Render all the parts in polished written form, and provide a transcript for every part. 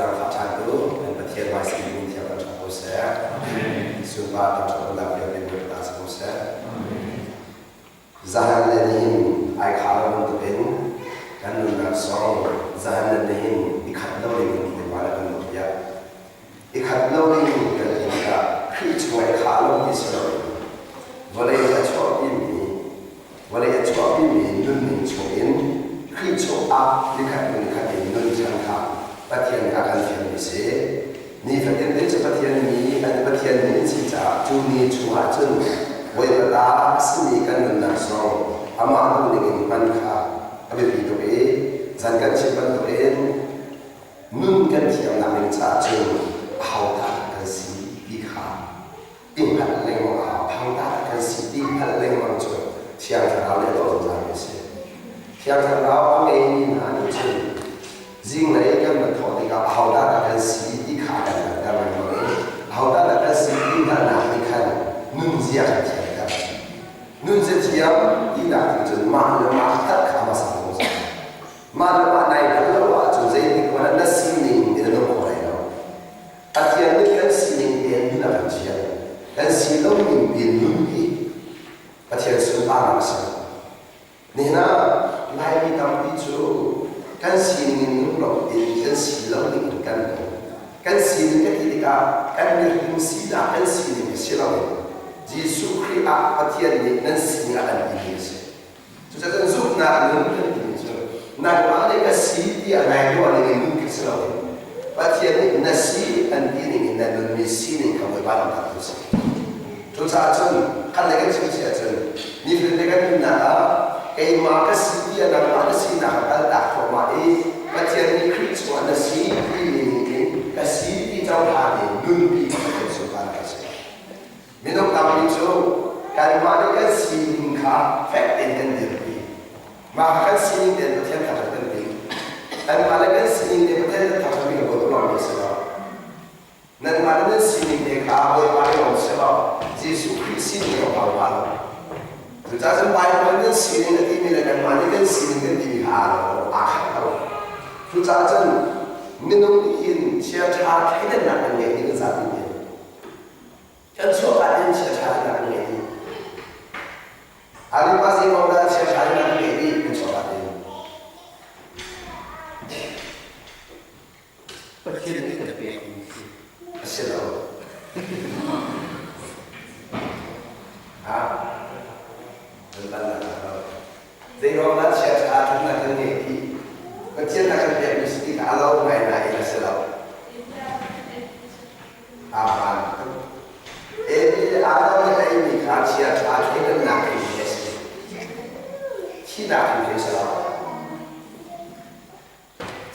Zaangfah ṭhantu kan Pathian hmaisik min thiang kan ṭha ko seh. Sunpar kan ṭhatnak vialte Bawipa ta si ko seh. Zahan le nihin ai khah lo bantukin kan nunnak zong zahan le nihin i khat lo ding in Bawipa le kan tuahpiak. I khat lo ding kan ti tikah Khrih chungah i khah lo ti si loin vawlei a chuahpimi vawlei a chuahpimi nunning chungin Khrih chungah nikhat hnu nikhat in nun ṭhan kha Pathian nih a kan fialmi a si. Nifatin te cu Pathian mi an Pathian mi an si caah cu ni chungah cun Bawipa ta a simi kan nunnak zong amah duhning in hman kha a biapi tuk i zan kan chim bantukin nun kan thiamnak ding caah cun ahodah kan si ti kha i hngalh lengmang a hau. Thangthat kan si ti hngalh lengmang cu Thiang Thlarau nih a tuah zungzalmi a si. Thiang Thlarau a ngeimi hna nih cun zinglei kan van thawh tikah ahodah dah kan si ti kha kan hngalhter lengmang i ahodah dah kan si ti hngalhnak nih khan nunzia kan thiamter. Nunzia thiam tinak nih cun mah le mah hngalh kha hmasa zungzal. Mah le mah nai hngalh lo ahcun zeitik hmanh ah na sining in na nung kho lai lo. Pathian nih kan sining tein nun a kan chiah. Kan si lo ning tein nun hi Pathian sunparnak a si. Nihin ah Laimi tampi cu kan sining in nung lo in kan si lo ning in kan nung. Kan sining ka ti tikah kan mihring sinak kan sining a si lo in Jesuh Khrih ah Pathian nih nan sining a kan timi a si. Cucaah zumhnak nun kan timi cu nangmah nih ka si tiah nai ruah ning in nun khi si loin Pathian nih na si an ti ning in na nunmi sining kha Bawipa lam tu si. Cucaah cun khat le kan chim si ahcun nifatin kan nunnak ah keimah ka si tiah nangmah na sinak kha kaltak thluahmah i Pathian nih Khrih chungah na si timi ning in ka si ti cohlan in nunpi kha Pathian sunparnak a si. Minung tampi cu kanmah nih kan sining kha fek tein kan dirpi. Mah kha kan sining tein Pathian thangṭhat kan ti. Kanmah le kan sining te Pathian kan thangṭhatmi kan ruat lomi a si lo. Nanmah le nan sining te kha Bawipa nih lawm seh law Jesuh Khrih sining a hau hnga lo. Cucaah cun Baibal nan sining a timi le kanmah nih kan sining kan timi kha aa lo, aa khat lo. Cucaah cun minung nih hin chiaṭha thleidannak kan ngeih ti kan zapi nih. Kan chuahka in chiaṭha in a kan ngeih dih. Arima zeimawng dah chiaṭha in a kan ngeih dih kan chuahka in. Pathian nih kan pekmi si. A si lo. Ha? Zeiruang dah chiaṭha in a kan ngeih dih? Pathian a kan pekmi si ti kha a lo ngai nain a si lo. Aa hmaan tuk. Evi le Adam nih a eimi kha chiaṭha thleidannak thil a si. Thihnak thil a si lo.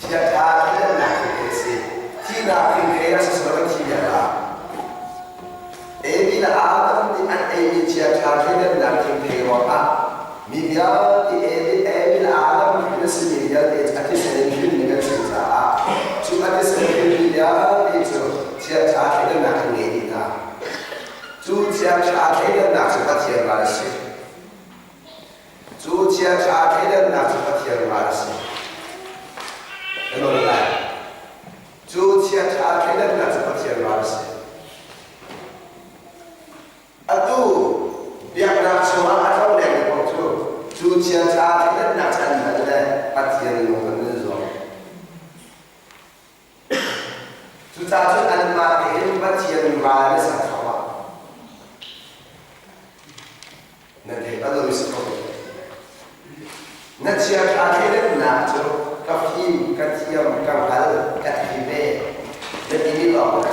Chiaṭha thleidannak thil a si. Thihnak thil a si lo kan thi bia la. Evi le Adam nih an eimi chiaṭha thleidannak thil ruangah mi vialte Evi, Evi le Adam hrin a simi vialte a thisen in hrin mi kan si caah cu a thisen hrinmi vialte cu chiaṭha thleidannak kan ngei dih hna. Cu chiaṭha thleidannak cu Pathian ral a si. Cu chiaṭha thleidannak cu Pathian ral a si. Kan nawl lai. Cu chiaṭha thleidannak cu Pathian ral a si. Atu biaknak chungah a tlonglengmi paoh cu cu chiaṭha thleidannak chan hmanh le Pathian lung an nun zuam. Cucaah cun anmah tein Pathian ral an ser thluahmah. Na theih bal lo si ko. Na chiaṭha thleidannak cu ka fim, ka thiam, ka hngal, ka thei ve na timi lawng na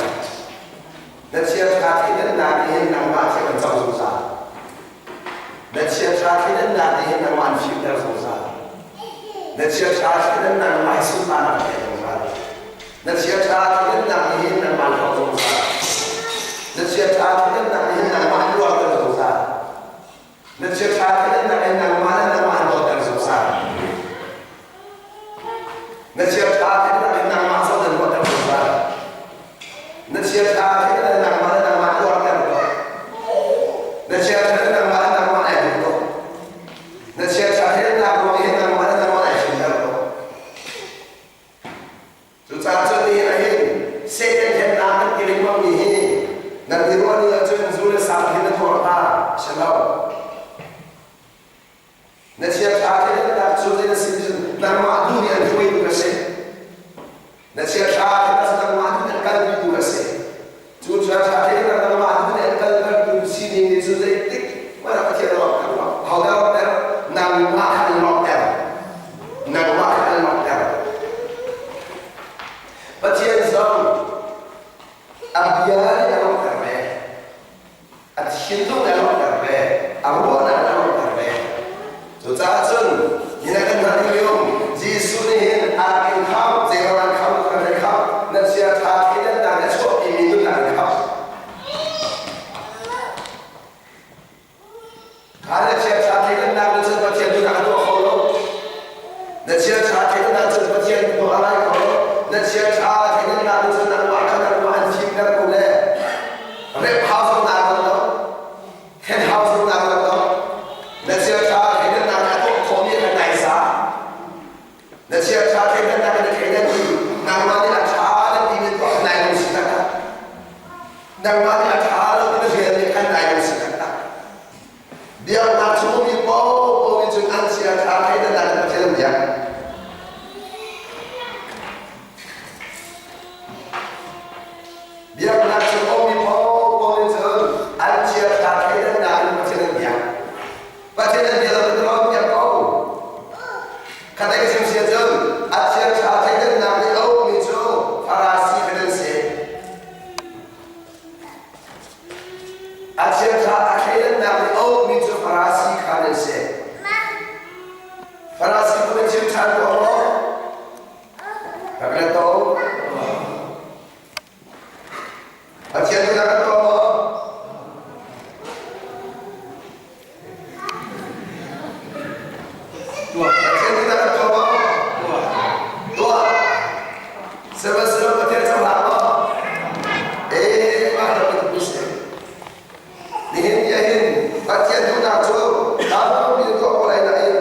Na chiaṭha thleidannak nih hin nangmah khi an co zungzal. Na chiaṭha thleidannak nih hin nangmah an fimter zungzal. Na chiaṭha thleidannak nangmah hi sunparnak a pek zungzal. Na chiaṭha thleidannak nih hin nangmah an hlawk zungzal. Na chiaṭha thleidannak nih hin nangmah an luarter zungzal. Na chiaṭha thleidannak in nangmah le nangmah an dawtter zungzal. Na chiaṭha thleidannak in nangmah zawn an ruahter zungzal. Na chiaṭha thleidannak in nangmah le nangmah an luarter tuk. Na chiaṭha le nangmah le nangmah ai duh tuk. Na chiaṭha thleidannak ruang hi nangmah le nangmah ai fimter tuk. Cucaah cun nihin ah hin Si lo. Na chiaṭha theidannak cu zei na si nangmah duh nih an hruaitu na si. Na chiaṭha theidannak cu nangmah duh nih an kalpitu na si. Cu chiaṭha theidannak nangmah duh nih an kalpitu sining nih cu zeitik hmanh ah Pathian a lawmhter lo. Hodah lawmhter? Nangmah kha an lawmhter. Nangmah kha an lawmhter. Pathian zong a bia nih a lawmhter ve. A thinlung a lawmhter ve, a ruahnak a lawmhter ve. Cucaah cun ina kan hna lio Jesuh nih hin a rak in khamh, zeiruang an khamh kan rak khamh, na chia ṭha thleidannak na chuahpimi nunnak an khamh. Kha na chia ṭha thleidannak na cun Pathian duhnak a tuah kho lo. Na chia ṭha thleidannak cun Pathian tuah a lai kho lo. Na chia ṭha thleidannak cun nangmah kha nangmah an fimter ko le Rep hau zong naa ruat lo. Khen hau zong naa ruat lo. Na chiaṭha thleidannak a tuah khawhmi kha nai za. Na chiaṭha thleidannak na thleidan i nangmah nih a ṭha na timi tuah kha nai lungsi taktak. Nangmah nih a ṭha lo ti na rian nih khan nai lungsi taktak. Biaknak chungmi paohpaoh nih cun an chiaṭha thleidannak in Pathian an biak. Biaknak chung ummi paohpaoh nih cun an chiaṭha thleidannak in Pathian an biak. Pathian an bia lo cu an biak ko. Khatai ka chim si ahcun a chiaṭha thleidannak nih a ukmi cu Farasi kan an si. A chiaṭha a thleidannak nih a ukmi cu Farasi kha an si. Farasi kong in chim ṭhan ko maw? Rak to. Pathian nih rak to maw? Pathian nih rak to maw? Tuah. Sihmanhsehlaw Pathian cohlang maw? Eh, mah rak tu si. Nihin ni ahhin Pathian duhnak cu tampi tuah ko lai nain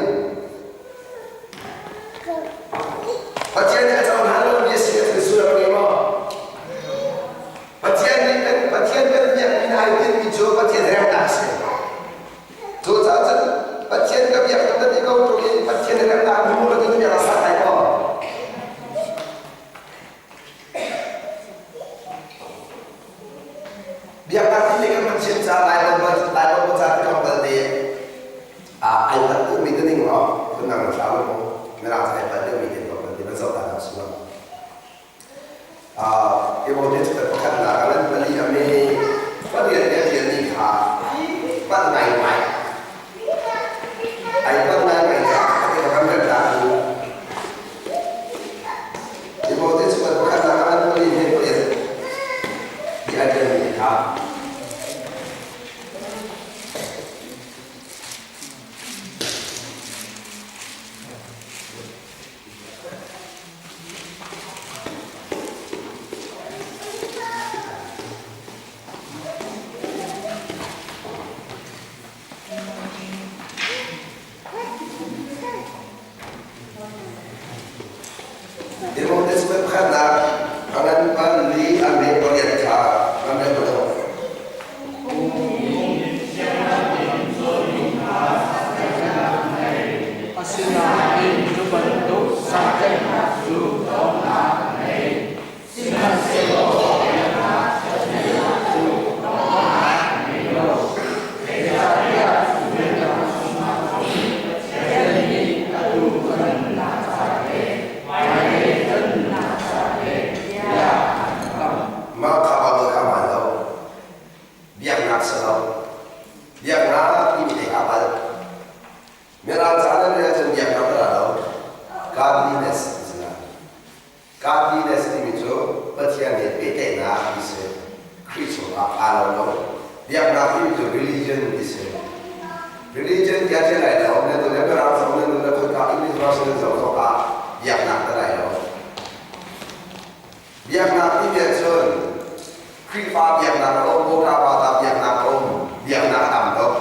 Pathian nih a cohlan lomi a si a thil sullam a ngei maw? Pathian nih kan Pathian kan biakmi na ai tinhmi cu Pathian remnak a si. Cucaah cun Pathian ka biak na ti ko ṭung in Pathian remnak hmu lo cun biak a sak lai maw? Biaknak ti kan van chim ca Lairam Lairam ca ti kam bal te ai pat deuhmi te ning law phundang na thla lo mirang ai pat deuhmi te ko kan ti van zoh ta hna su Timote cu pakhat nak ah nan pali a me pariat le rian ni kha pat ngai ngai ai pat ngai ngai ca ka kan rat ta Timote cu pakhat nak ah nan pali he pariat ti ai tel mi kha Timote cu pakhatnak a ngan pal li a me pariat kha a me pathum. Asinain cu bantuk santlaihnak cu ṭhawnnak a ngei. Sihmanhsehlaw biaknak ṭhatnak cu ṭhawnnak a ngei lo. Zeicahtiah biaknak chungah cun Pathian nih atu ka nunnak ca le hmailei ka nunnak ca le bia aan kam. Mah kha Baibal kha hmaan lo. Biaknak si lo. Biaknak timi lei aa palh. Mirang ca nan rel cun biaknak a ra lo. Godliness ti si lai. Godliness timi cu Pathian he pehtlaihnak ti si. Khrih chungah aa lo lo. Biaknak timi cu religion ti si. Religion tiah ṭial lai lo. Nan nu le Mirang zong nan nu le khoika English version nan zoh zong ah biaknak ta lai lo. Biaknak timi ahcun Khrihfa biaknak a um, Bawta biaknak a um, biaknak a tam tuk.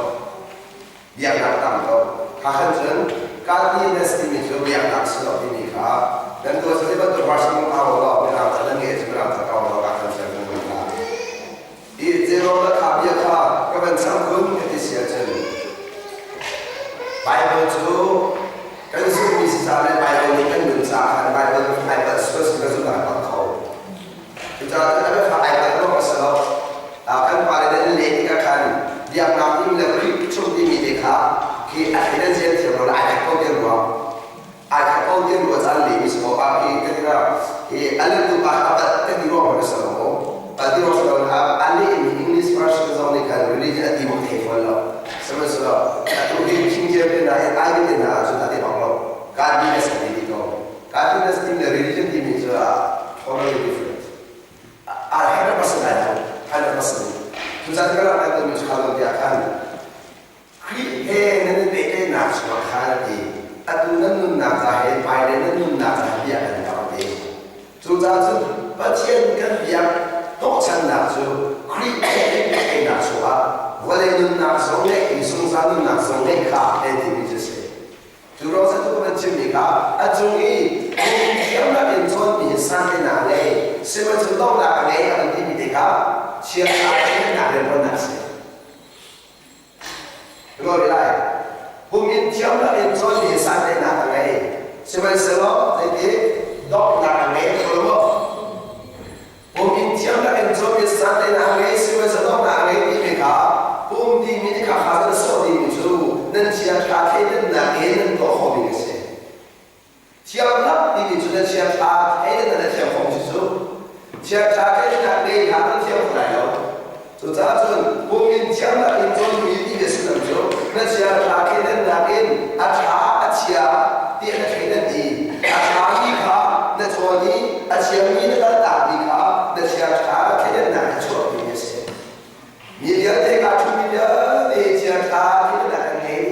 Biaknak a tam tuk. Kha khan cun godliness timi cu biaknak si lo timi kha nan tuah si bantuk version kong kau law mirang ca nan ngeih cu mirang ca kau law ka kan sian kan hna. I zero na kha bia kha ka van chang kun ka ti si ahcun Bible cu kan zumhmi si caah le Bible nih kan nun caah khan Bible ai palh sual si kan zumh ai palh kho. Cucaah cun a biafak ai palh ruang a si lo. Kan pale nih an leh tikah khan biaknak ning le Khrih chung timi te kha khi a thleidan zel thiam lo le ai khat ko ti ruang ai khat ko ti ruang caan lehmi si ko ah khi kan ira hi a lettu pa kha palh kan ti ruang a si lo maw? Palh ti ruang si lo a lehmi English version zong nih khan religion a ti bak thei fawn lo. Sihmanhsehlaw atu hi King James te hna hi Ivy te hna ahcun a ti bak lo. Godliness a ti dih ko. Godliness timi le religion timi cu totally different. A 100% ai lo. 100%. Cucaah kan rak timi cu kha lo tiah khan Khrih he nan i pehtlaihnak chungah khan a ti. Atu nan nunnak ca he hmailei nan nunnak ca he bia kan rak ti. Cucaah cun Pathian kan biak hnawhchannak cu Khrih he i pehtlaihnak chungah vawlei nunnak zong ngeih i zungzal nunnak zong ngeih kha hei timi cu a si. Cu ruang cu kan chimmi kha a cung i thiamnak in cawnmi hi santlaihnak a ngei, sihmanhsehlaw donghnak a ngei a kan timi te kha chiatnak a rianṭuannak a si. Glory lai. Pum in thiamnak in cawnmi santlaihnak a ngei. Sihmanhsehlaw zeiti donghnak a ngei kho lo maw? Pum in thiamnak in cawnmi santlaihnak a ngei, sihmanhsehlaw donghnak a ngei timi kha pum timi nih kha kha nan sawh dingmi cu nan chiaṭha thleidannak in nan tuah khawhmi a si. Thiamnak timi cu na chiaṭha thleidan na thiam khawh cu chiaṭha thleidannak ngei hna nan thiam kho lai lo. Cucaah cun pum in thiamnak in cawnmi ti le sullam cu na chiaṭha thleidannak in a ṭha a chia tiah na thleidan i a ṭhami kha na cawn i a chiami na kaltakmi kha na chiaṭha thleidannak na chuahmi a si. Mi vialte kaa ṭhumi vialte chiaṭha thleidannak kan ngei.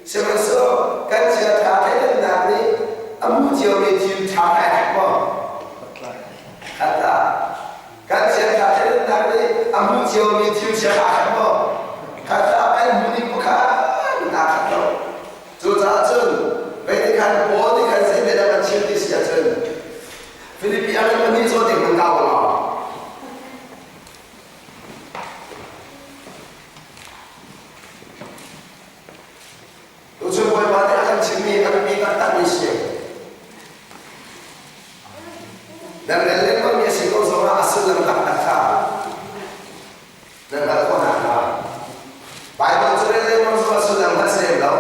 Sihmanhsehlaw kan chiaṭha thleidannak nih a hmu ciomi thil ṭha kai hek maw? Khat ah kan chiaṭha thleidannak nih a hmu ciomi thil chiaṭha hek maw? Khat ah kan hmuhning pakhat aa khat lo. Cucaah cun vei khan Paul nih khan zei dah kan chim ti si ahcun Filipi ah kan pahnih cawn ding hman kau lo. Tuchun Bawipa nih a kan chimmi a biapi taktakmi si. Nan rel lengmangmi a si ko zongah a sullam taktak kha nan hngalh khawh nakhnga. Baibal cu rel lengmang zong a sullam hngalh si lem lo.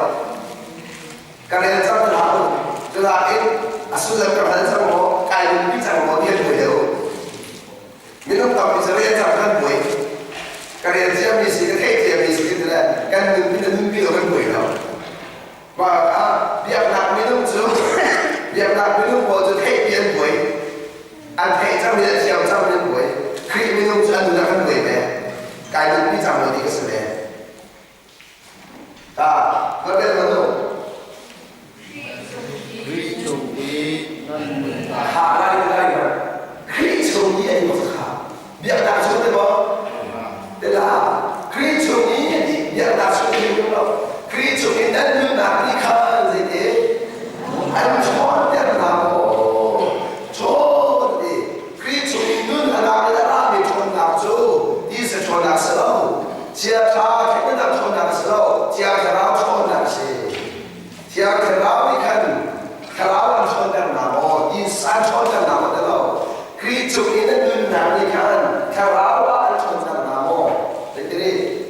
Ka rel cang hlah u. Cunakin a sullam ka hngal cang maw, kai lungpi cang maw ti an buai deuh. Minung tampi cu rel cang kan buai. Ka rel ciami si, ka theih ciami si ti le kan nunpi le nunpi lo kan buai lo. Mah ah biaknak minung cu biaknak minung pawl cu theihpi an buai. An theih cang le thiam cang an buai. Khrih minung cu an nun ah kan buai ve. Kai nunpi cang lo ti ka si ve. Ah, ka bel manu. Khrih chung i nan nunnak. Ha lai lai Khrih chung i an kha biaknak chung te maw? Te la Khrih chung i biaknak chung i lo Khrih chung i nan nunnak nih khan zeite an ṭhawnter hna maw? Ṭhawn ti Khrih chung i nun a lak i a rami ṭhawnnak cu tisa ṭhawnnak si lo, chiaṭha thleidannak ṭhawnnak a si lo, Thiang Thlarau ṭhawnnak a si. Thiang Thlarau nih khan thlarau an ṭhawnter hna maw, tisa an ṭhawnter hna maw ti lo. Khrih cung i na nunnak nih khan thlarau ah an ṭhawnter hna maw? Zeiti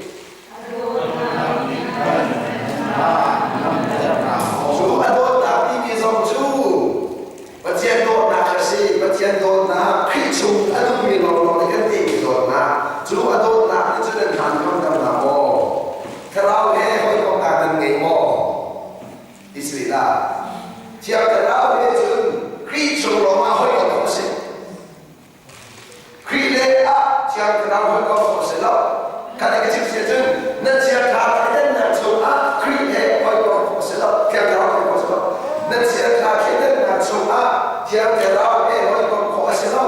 Cu a dawtnak timi zong cu Pathian dawtnak a si. Pathian dawtnak Khrih chung a nungmi lawnglawng nih kan timi dawtnak. Cu a dawtnak nih cun nan hmaan khamter hna maw? Thlarau he hawikomhnak nan ngei maw? Israel Thiang Thlarau he cun Khrih chung lawngah hawikom a si. Khrih le ah Thiang Thlarau hawikom khawh si lo. Kan ka chim si cun na chiaṭha thleidannak chungah Khrih he hawikom khawh si lo. Thiang Thlarau hawikom si lo. Na chiaṭha thleidannak chungah Thiang Thlarau he hawikom khawh a si lo.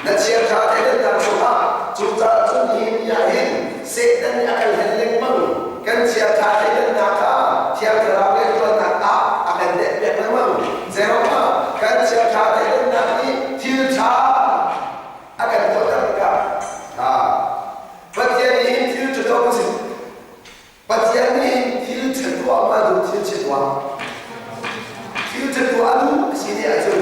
Na chiaṭha thleidannak chungah cucaah cun hi ni ah hin Satan nih a kan hlen lengmang. Kan chiaṭha thleidannak kha Thiang Thlarau rianṭuannak ah a kan dehpiak lengmang. Zeirangah kan chiaṭha thleidannak nih thil ṭha a kan tuahter tikah Pathian nih hin thil ṭhalo kan si. tuah ma duh thil chia tuah? Thil chia tuah a duh a si ne ahcun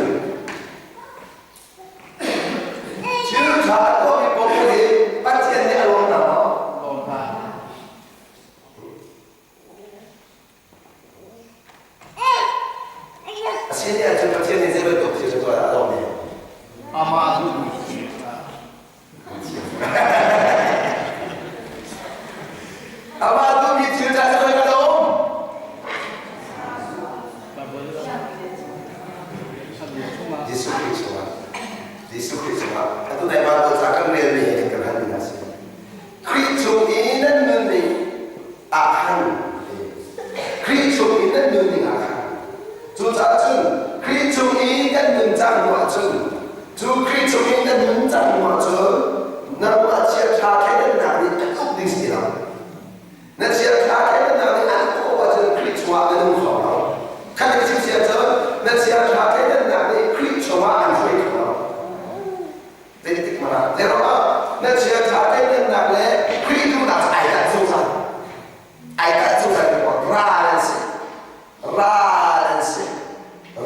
thil ṭha a tuahmi paoh hi Pathian nih a lawm hna maw? Lawm hna. A si ne ahcun Pathian nih zei bantuk thil ṭha tuah dah a lawm ne? Amah duhmi thil ṭha. Amah duhmi thil ṭha cu kan um. Jesuh Khrih chungah Jesuh Khrih chungah atu dai Bible ca kan relmi he kan kan halmi hna si. Khrih chung i nan nun ning ah khan Khrih chung i nan nun ning ah khan cucaah cun Khrih chung i kan nun cang hnu ahcun cu Khrih chung i nan nun cang hnu ahcun nangmah chiaṭha thleidannak nih an uk ding si lo. Na chiaṭha thleidannak nih an uk ahcun Khrih chungah na nung kho lo. Khat ka chim si ahcun na chiaṭha thleidannak nih Khrih chungah an hruai kho lo. Zeitik hmanh ah zeirong na chiaṭha thleidannak le Khrih duhnak cu ai dah zungzal. Ai dah zungzal ti ral an si. Ral an si.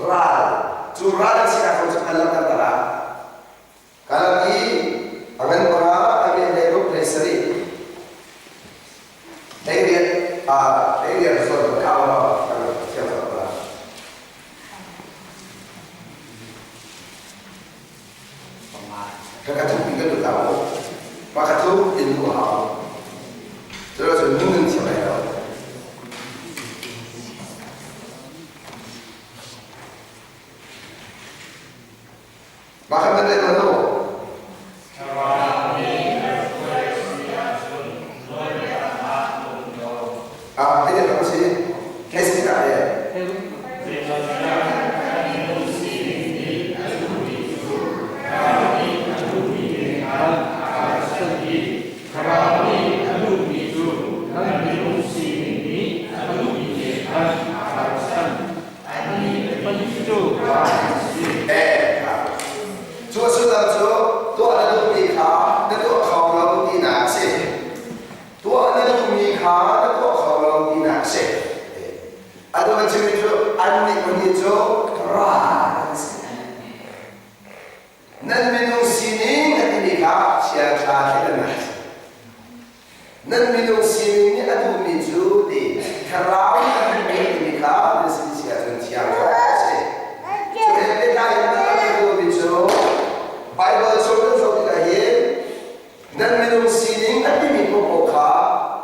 Ral. Cu ral an sinak kong cu kan langhter ta la. Kalam i a ngan panga a nge hlei ruk hlei sarih. Hlei riat a hlei riat zawn ka lo kan thiam la. Ka ka thuk in kan lut au. Ma ka thuk in lu hau. Cu cun nun nan thiam lai lo. Mah kha nan rel lo. Ah, hei dah si. Hei si dah ye. Cu a sullam cu tuah na duhmi kha na tuah kho lo tinak a si. Tuah na duhmi kha na tuah kho lo tinak a si. Atu kan chimmi cu annih pahnih cu ral an si. Nan minung sining a timi kha chiaṭha thleidannak a si. Nan minung sining nih a duhmi cu ti thlarau nih a duhmi timi kha nan sin si ahcun thiang thlarau a si. Cu he pehtlai in nan rak duhmi cu Baibal chung kan zoh tikah hin nan minung sining a timi paohpaoh kha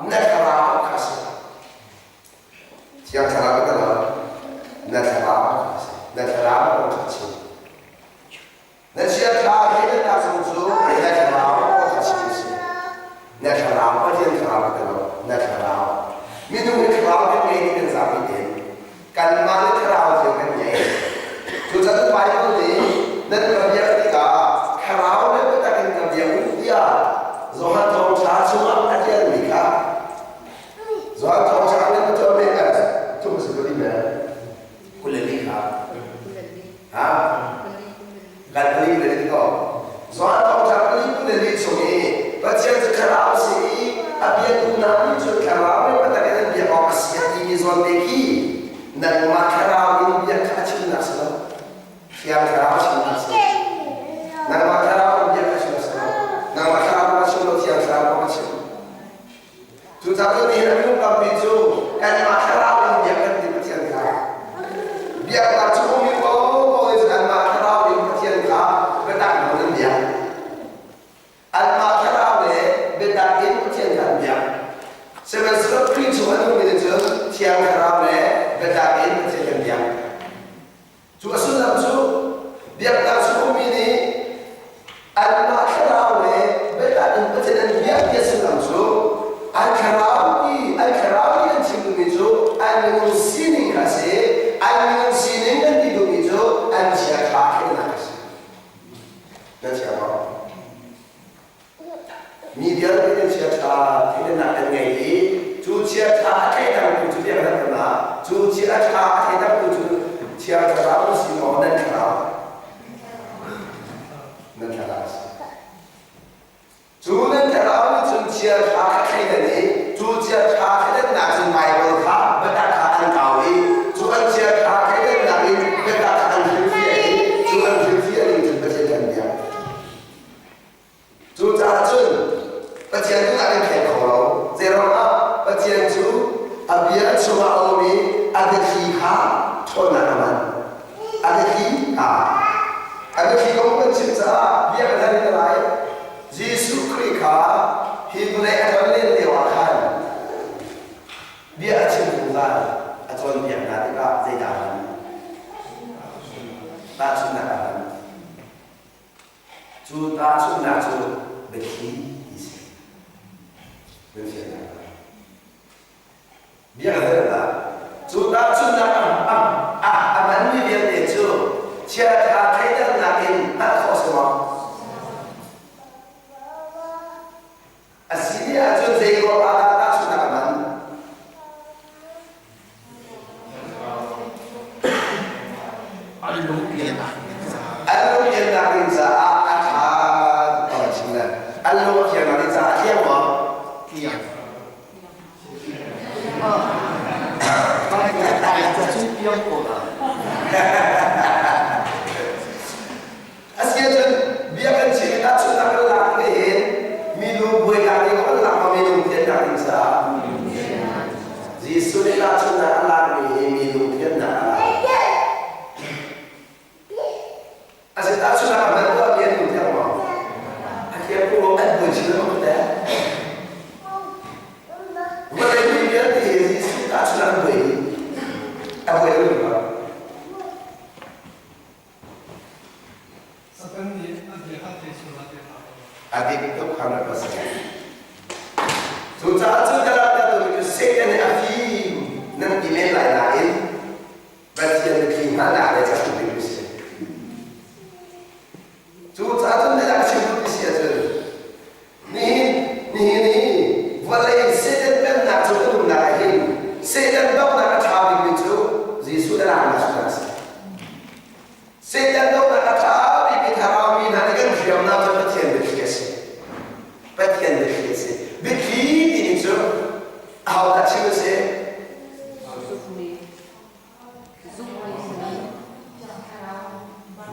na thlarau kha a si. Thiang thlarau ka lo na thlarau kha a si. Na thlarau kong kha chim. Na chiaṭha he na zung cu na thlarau kha chim si. Na thlarau Pathian thlarau ka ti lo, na thlarau. Minung hi thlarau kan ngei ti kan zapi tein kanmah le thlarau thil kan ngei. Cucaah Bible nih nan ka biak tikah thlarau le biatak in ka biak u tiah Johan Thawngṭha chungah a ṭialmi kha Johan Thawngṭha nih a tuahmi thum si ko ti 21 kha ha kan pali 22 ko Johan Thawngṭha pali 22 chung i Pathian cu thlarau si i a biatu hna nih cun thlarau le biatak in an biak awk a si a timi zawn te khi nangmah thlarau in biak kha a chimnak si lo Thiang Thlarau chimnak si nangmah thlarau in biak kha chim a si lo nangmah thlarau kong a chim lo Thiang Thlarau kong a chim. Cucaah cun nihin a minung tampi cu kanmah thlarau in biak kan ti Pathian kha. Biaknak cu um i paohpaoh nih cun anmah thlarau in Pathian kha biatak nawn an biak. Anmah thlarau le biatak in Pathian kha an biak. Sihmanhsehlaw Khrih chung a nungmi nih cun Thiang Thlarau le biatak in Pathian kan biak. Cu a sullam cu biaknak chung ummi nih anmah thlarau le biatak in Pathian an biak ti a sullam cu an thlarau ti an thlarau ti an chim duhmi cu an minung sining kha a si an minung sining an ti duhmi cu an chiaṭha thleinak a si. Na chia maw? Mi vialte nih chiaṭha thleidannak kan ngei i cu chiaṭha a thleidangtu cu biaknak ram ah cu chiaṭha a thleidangtu cu Thiang Thlarau na si maw nan thlarau nan thlarau a si. Cu nan thlarau nih cun chiaṭha a thleidan i cu chiaṭha thleidannak cun Baibal kha biatak kha A bia chungah a um i a biathli kha ṭhawnnak a hman. A biathli kha a biathli kong kan chim caah bia kan hal hna lai. Jesuh Khrih kha hi vawlei a tlonlen lio ah khan bia a chim zungzal, a cawnpiak hna tikah zeidah a hman? Tahchunhnak a hman. Cu tahchunhnak cu biathli ti si. Nan fiannak lai. Bia ka hal hna. Cu tahchunhnak a hmanmi vialte cu chiaṭha thleidannak in hngalh khawh a si maw? A si ahcun zei ruang ah dah tahchunhnak a hman? An lungpiannak ding caah. An lungpiannak ding caah a ṭha tuk chim le an lung a fiannak ding caah a thiang maw? Thiang. A si ahcun bia kan chim i tahchunhnak kan lak tik ahhin milu buainak ding kan lak ma minung thiannak ding caah Jesuh nih tahchunhnak a lakmi hi minung thiannak a lak. A si tahchunhnak a hman tuah mi an lung thiang maw? A thiang ko an buai chin lengmang te. Vawlei mi vialte hi Jesuh tahchunhnak an buai dih. A buai lo ma? Satan nih a bia kha thei sual ah tiah A dik tuk 100%. Cucaah cu ka tu cu Satan nih a fim nan ti men lai nain Pathian biathli hngalhnak le cak tuk si. Cucaah cun zeidah ka chim duh ti si ahcun nihin nihin hi vawlei Satan pennak cu kan umnak ah hin Satan dohnak a ṭha bikmi cu Jesuh na laknak cu a si. Satan dohnak a ṭha bikmi thlarau mi hna nih kan hriamnam cu Pathian biathli a si. Pathian biathli a si. Biathli timi cu ahodah chim a si?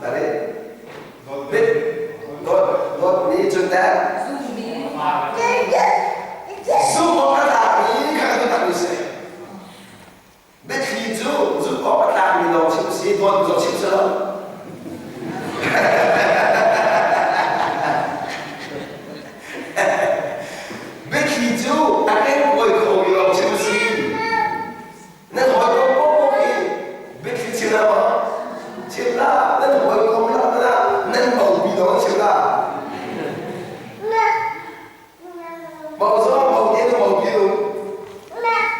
Dari dawt mi cun teh zumh awk a tlakmi kha kan tak mi si. Biathli cu zumh awk a tlakmi lawng chim si, dawt zong chim si lo. Biathli cu a kengkawi khomi lawng chim si. Nan hawikom paohpaoh hi biathli chim hlah maw? Chim hlah. Nan hawikom hlah hmanh ah nan baupi dawng chim hlah. Bau zong bau te na baupi u.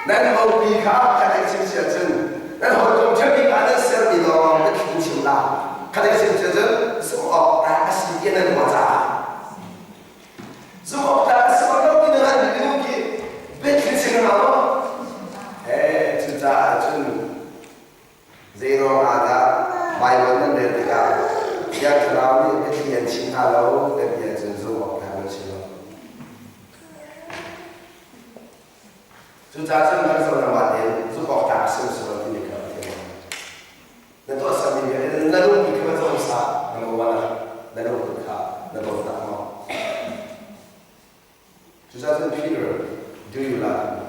Nan baupi kha khat in chim sia cun nan hawikom ṭhami kha nan sermi lawng biathli chim hlah. Khat in chim sia cun zumh awk a si ti nan ruah caah. Zumh awk tlak a si bak lo ti na hngalh minung khi biathli chim hna maw? Eh, cucaah cun zei ruang ah dah Baibal nan rel tikah Thiang Thlarau nih biathli an chim hna lo kan ti ahcun zumh awk tlak an si lo. Cucaah cun kan zoh lam ah hin zumh awk tlak a si lo timi kha ka thiam. Na tuahsermi vialte na lungput kha va zoh hmasa number one ah na lungput kha na dawt tak maw? Cucaah cun Peter, do you love me?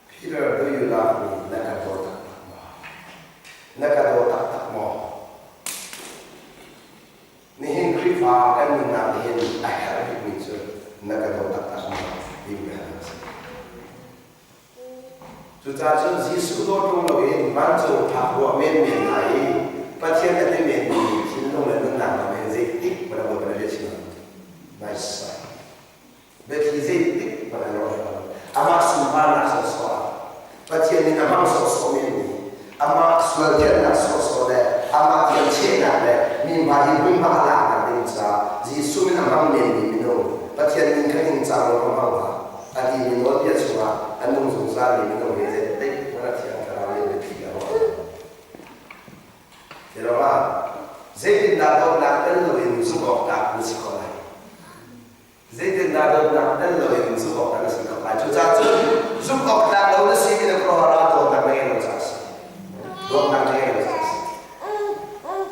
Peter, do you love me? Na ka daw taktak maw? Na ka daw taktak maw? Nihin Khrihfa kan nunnak nih hin a herh bikmi cu na ka daw taktak maw? timi biahalnak a si. Cucaah cun Jesuh dawt ṭung loin vancung phak ruah menmen hna i Pathian a ti menmi thinlung le nunnak lam hin zeitik hmanh a Bawipa na bia chim Nice. Biathli zeitik hmanh a ruah lo. Amah sunparnak sawhsawh ah Pathian nih a hmang sawhsawh menmi amah sual thiannak sawhsawh le amah thianchehnak le mi hmai i hmunhma a laknak ding caah Jesuh min a hmang menmi minung Pathian min kha ningcang lo ka hmang hlah a timi nawlbia chungah a nung zungzalmi minung hi zeitik hmanh a Thiang Thlarau nih biathli a ruah. Ti ruangah zeitindah dawtnak tel loin zumh awk tlak na si khawh lai? Zeitindah dawtnak tel loin zumh awk tlak na si khawh lai? Cucaah cun zumh awk tlak lo na si ti na khuaruahhar ah dawtnak na ngei lo caah a si. Dawtnak na ngei lo caah a si.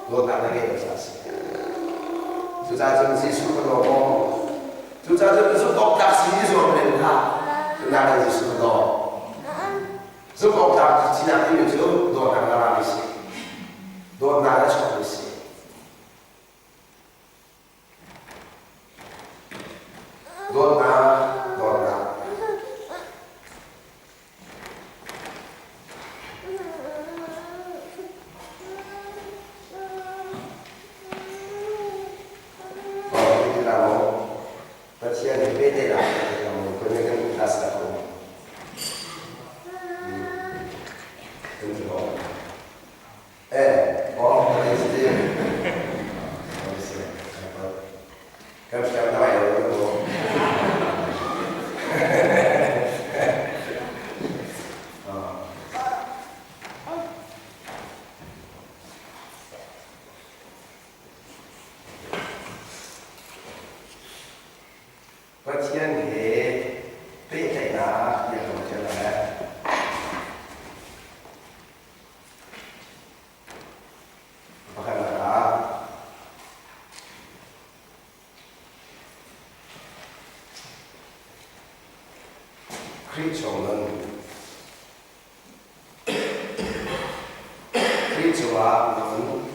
Dawtnak na ngei lo caah a si. Cucaah cun Jesuh ka daw maw? Cucaah cun zumh awk tlak si i zuam len hlah. Nakin Jesuh ka daw. Zumh awk tlak sinak timi cu dawtnak na rami si. Dawtnak na chuakmi si. Dawtnak, dawtnak. Pathian he pehtlaihnak kan ngei kan class a um. Kan ti ko. Eh, oh, kan ti. Kan fiang dai lo. Pathian he pehtlaihnak tiah kan ṭial lai. Pakhatnak ah Khrih chung nun Khrih cungah nun.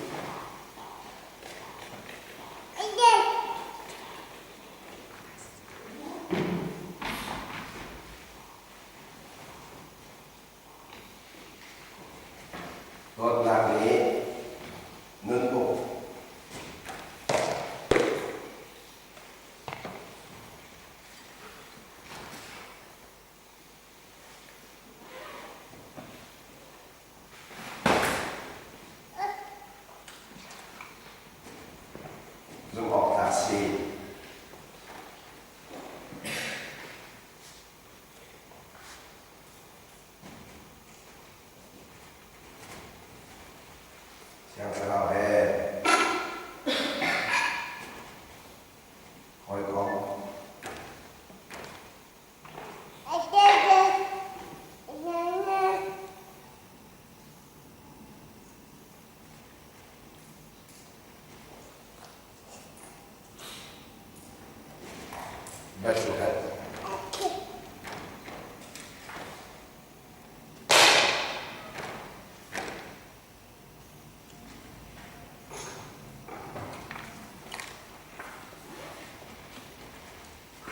Dawtnak nih nun uk. Zumhawktlak si. Siang Thlarau he hawikom. Bethlehem.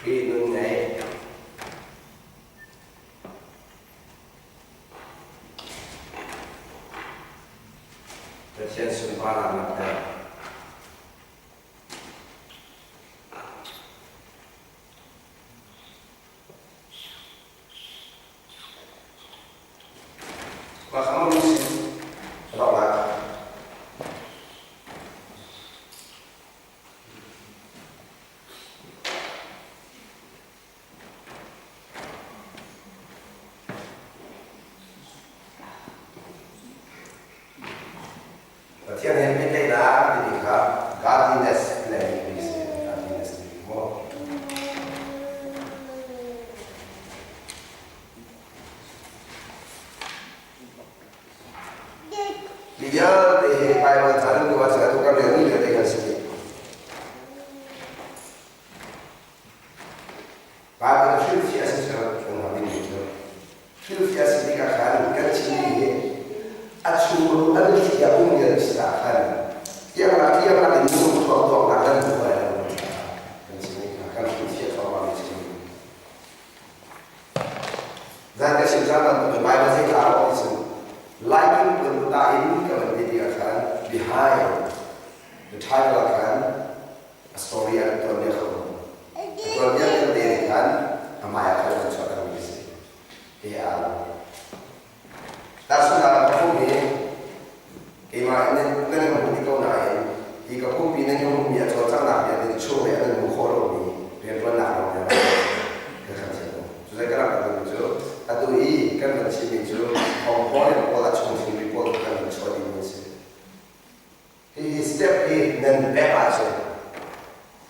Khrih nun ngei. Pathian sunparnak langhter. Mah kha maw si? Donghnak. Pathian he pehtlaihnak timi kha godliness timi si. Godliness timi maw? Mi vialte hi Bible ca nan duh ahcun atu kan relmi vialte kan si dih. Bible hrilhfiah si cu kan hngalh dingmi cu hrilhfiah si tikah khan kan chimmi hi a chung an thli a um vial si ah khan tiangnak tiangnak in minung thuak tuaknak kan hmu lai lo kan chimmi kha kan hrilhfiah thawngpang i chim. Zan ka chim cang bantuk Bible zei ka rawk ti cu liking kun ta in ka van ti tikah khan behind the title ah khan a story ah tuan bia kho a tuan bia kan te nih khan a hmai ah khan kan chuah mi si hi a tahchunhnak ka pum hi keimah nan nan ka hmuh ko nain hi ka pumpi nan ka hmuhmi a cawlcanghnak vialte chung le nan hmuh khawh lomi rianṭuannak lawng vialte ka kan chim cu zei ka rak kan cu atu i kan van chimmi cu thawngphaw le pawl a chung thil report kan van chuah dingmi a si. Hihi step hi nan pek ahcun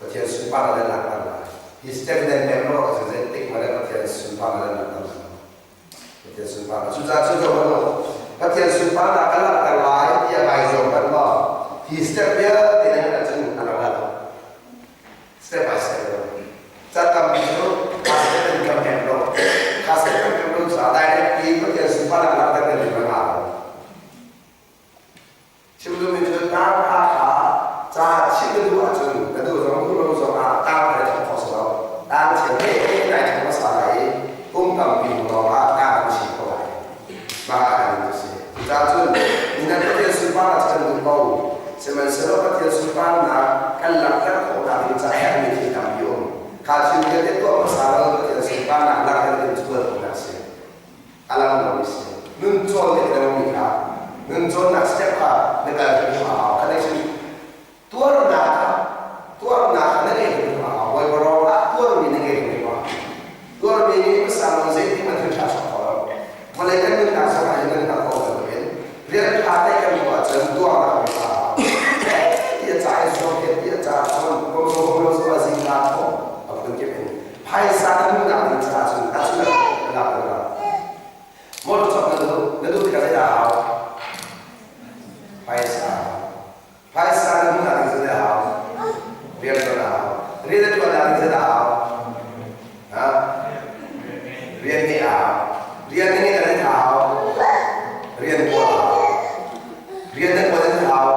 Pathian sunparnak nan langhter lai. Hi step nan pek lo ahcun zeitik hmanh ah Pathian sunparnak nan langhter lai lo. Pathian sunparnak. Cucaah cu zoh hmanh u. Pathian sunparnak ka langhter lai tiah ngai zuam hmanh law hi step vialte nan ngan ahcun a lang lai lo. Step by step lo. Ca tampi cu a step in kan pek lo. bau. Sihmanhsehlaw Pathian sunparnak kan langhter khawhnak ding caah herhmi thil tampi a um. Kha thil vialte tuah hmasa lo Pathian sunparnak langhter ding cu tualpawnak a si. A lang lomi si. Nun cawn le lomi kha nun cawnnak step kha na kal hrim a hau. Kha Tuarnak ah tuarnak kha na ngei hrim a hau. Bawipa ruangah tuarmi na ngei hrim a hau. Tuarmi nih hmasa lo zeitin hmanh thil ṭha chuak kho lo. Vawlei kan nunnak zongah hin kan hngalh ko bantukin rian ṭha te kan tuah ahcun tuarnak ngei a hau. Ti a ca in zuam ti a ca cun komso komlo zong a zingka thawh a phunkip in phaisa na hmuhnak ding caah cun a cu na lak lo. Motor cawk na duh na duh tikah zeidah a hau? Phaisa a hau. Phaisa na hmuhnak ding cu na hau. Rian ṭuan a hau. Rian na ṭuannak ding cu na hau. Ha? Rian ngeih a hau. Rian na ngeih na hau. Rian kawl a hau. Rian na kawl na hau.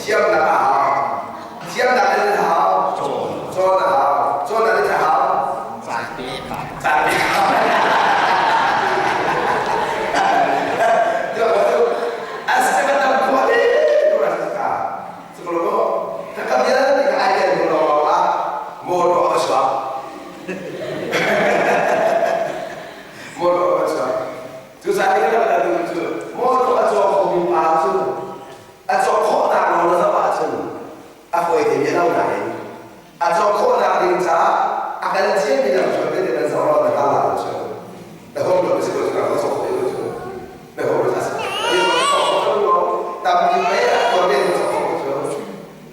Thiamnak a hau. Thiamnak in a hau. Cawn a hau. Cawn a hau. Caan pe hau. A cawk khawhnak lawng na zoh ahcun a fawi te mi a lo nain a cawk khawhnak ding caah a kal ciami lamhruai tete nan zoh lo na hal ahcun cu na hom lo si ko cu na cawk khawh ko cu na hom lo si tampi mei a tuar ve cawk khawh ko cu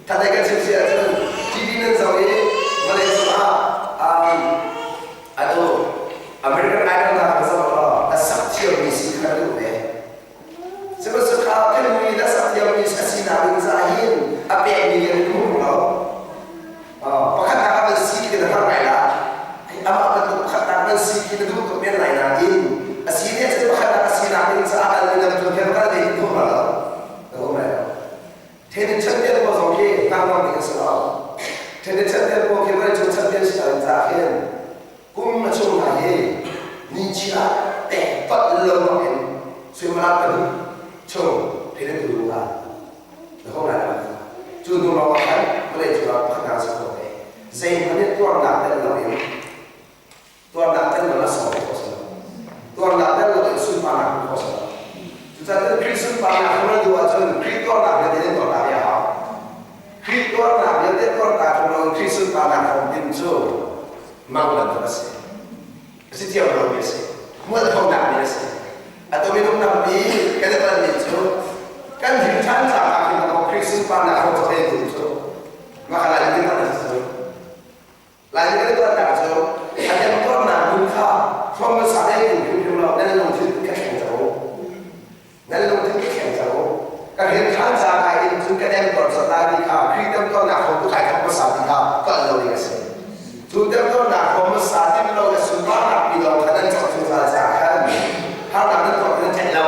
thatei kan chim si ahcun TV nan zoh i vawlei cungah atu American Idol na kan zoh law a sak thiammi si kha duh ve. Sihmanhsehlaw kha mi na sak thiammi a sinak ding caah hin a pekmi kan hmu lo. Pakhatnak ah kan si khi na har ngai la. Amah bantuk pakhatnak nan si khi na duh tuk men lai nain a si ne cun pakhatnak a sinak ding caah kal mi lam tu khin kal ve hmu lo. Na hmu lai lo. Tennis champion ko zong khi ngaknuam ding a si lo. Tennis champion ko khi vawleicung champion si lo caah khin kum a chung hna hi ni chia tek pat lo bak in suimilam pahnih chung thil tu ah na hong lai cu hnu lawng ah khan vawlei cungah pakhatnak si khawh ve. Zeihmanh in tuarnak tel lo in tuarnak tel lo na sawm khawh si lo, tuarnak tel lo in sunparnak hmuh khawh si lo. Cucaah Khrih sunparnak hmuh na duh ahcun Khrih tuarnak vialte in tuarnak hi a hau. Khrih tuarnak vialte tuarnak hmuh lo in Khrih sunparnak hmuh ding cu mang bantuk a si. A si thiam lomi a si. Mualphonak mi a si. Atu minung tampi kan i palmi cu kan him ṭhan caah hin Khrih sunparnak hmuh cu duh cu mah kha lai kan si cu. Lai kan tuahnak cu a temtuarnak hmun kha hrom hmasa dei in hrimhrim lo nan lungthin ka thleng cang u. Nan lungthin ka thleng cang u. Ka rian khan ca kai in cun ka temtuar cang lai ti kha Khrih temtuarnak hrom tu kai thawk hmasa ti kha palh lo ding a si. Cu temtuarnak hrom hmasa tim lo le sunparnak pi lawng kha nan cawk zungzal caah khan harnak nan tuah nan celh lo.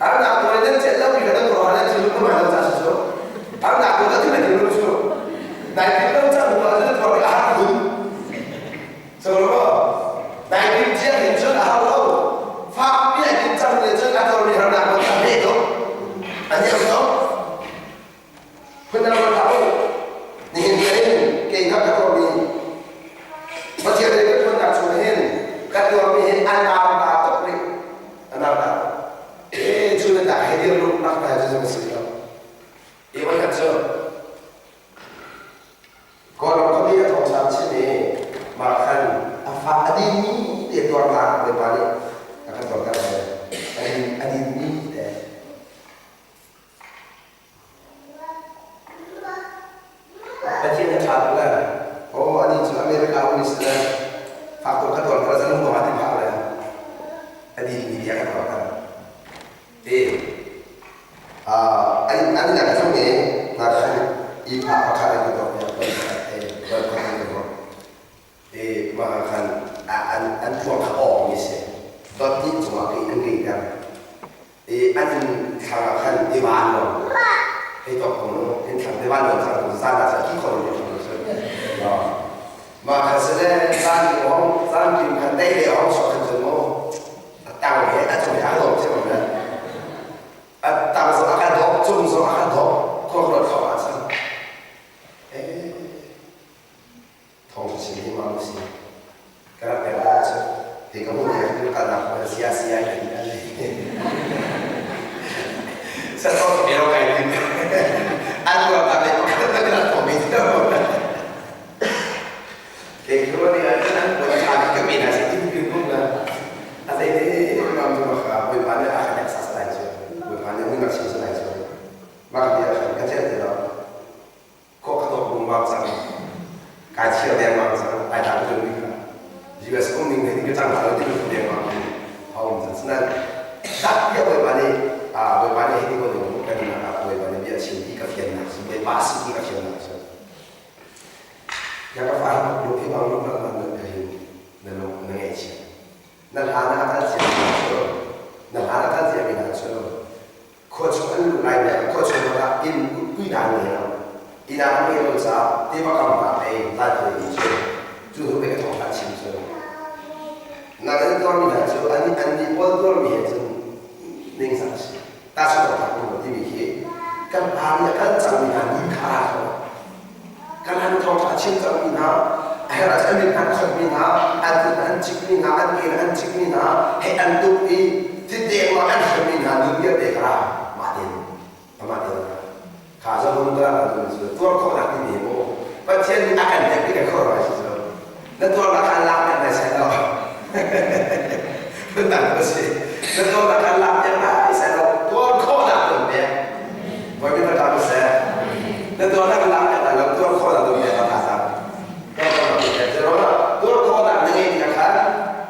Harnak tuah nan celh lo mi kha nan tuah nan thinlung na lo ca cu. Harnak tuah na thinlung cu nai thinlung cang hnu ah cun tuah a har khun. So lo nai tin cia hin cun a har lo. Fak pi ai tin cang le cun a tuar mi harnak ko tam ve tuk. A niam tuk. Phundang ruat hlah u. Nihin ni in kei kha ka tuahmi Pathian nih ka ṭhawnnak chung hin ka tuahmi hi a nauta tuk rih. A nauta tuk. E cu na tak he dir luk nak ta cu zong si lo. E voikhat cu Kawlram khuapi a thawng sang chin i mah khan a fa a dinmi te tuarnak Bawipa nih a kan tuarter ve. A dinmi te. Pathian a ṭha tuk le aw anih cu America um i si le fak tuk ka tuar kha zalung dawh ah ti phak le a dil mi bia ka tuar kan ti an an nak chung i na khan i phah pakhat an ka tuah piak kan kan ka tuah i mah khan an an thuang kha awng mi si dot nih cungah kei an ngei ter i an inn thlang ah khan tiva an luang. Hei tuak ko mu, inn thlang tiva luan cang zan ah cun ki khon in thlang cu. Mah kha si le caan hong caan kim khan dei le hong sok khan cun mu a tang he a cung he a dawp cio le a tang zong a ka dawp cung zong a ka dawp khuakruat kho ah cun eh thawng chim hi ma si ka rak pek ah cun ti ka hmuh he kan nak ko sia sia ka ti ale sa to pero kai tin an ko ta le ka ta ka to mi ti ke ko ni an an ko cha ka mi na si ti pi ko na a te te mam tu ka boi pa ne a ka sa sa lai chu boi pa ne mun ka chi sa lai chu ma ka dia ka che te lo Khua ka dawt lungvang cang. Kai chir dengmang cang. Ai ta ka mi kha. US um ning he ka cang lo ti ka dengmang a um cang. Sinain dak bia Bawipa nih Bawipa nih hi ti ko ning kan nak ah Bawipa nih bia chim ti ka fiannak si Bawipa si ti ka fiannak si. Ya ka fa hi lung hi bang lung lang nan ka hin na lung na ngaihchia. Na hla na akal cia mi hna cu na hla na kal cia mi hna cu khua chung an luh lai le khua chung ah inn kuina an ngei lo inn ah an ngei lo caah tiva kam ah ei lai phui ti cu cu hnu pei ka thawng hlah chim cu nak an tuarmi hna cu an an nih pawl tuarmi he cun ningzak a si ta su tak um timi khi kan pa nih a kan cangmi hna ni kha a ra kan han thawngṭha chim cangmi hna a herh ah an min an khonmi hna an kut an cikmi hna an ke an cikmi hna he an tuk i thitdeng ma an hremmi hna nun vialte kha mah tein amah tein kha zong ka kan tu cu tuar khawhnak timi mu Pathian nih a kan hnek i ka khor ai si cu na tuarnak kha lak piak nai sai lo phundang ka si na tuarnak kha lak piak nai sai lo tuar khawhnak tuan pek voi mi ta seh na tuarnak lak piak lai lo tuar khawhnak tuan pek ka sa tuar khawhnak tuan pek tuar khawhnak na ngei ti kha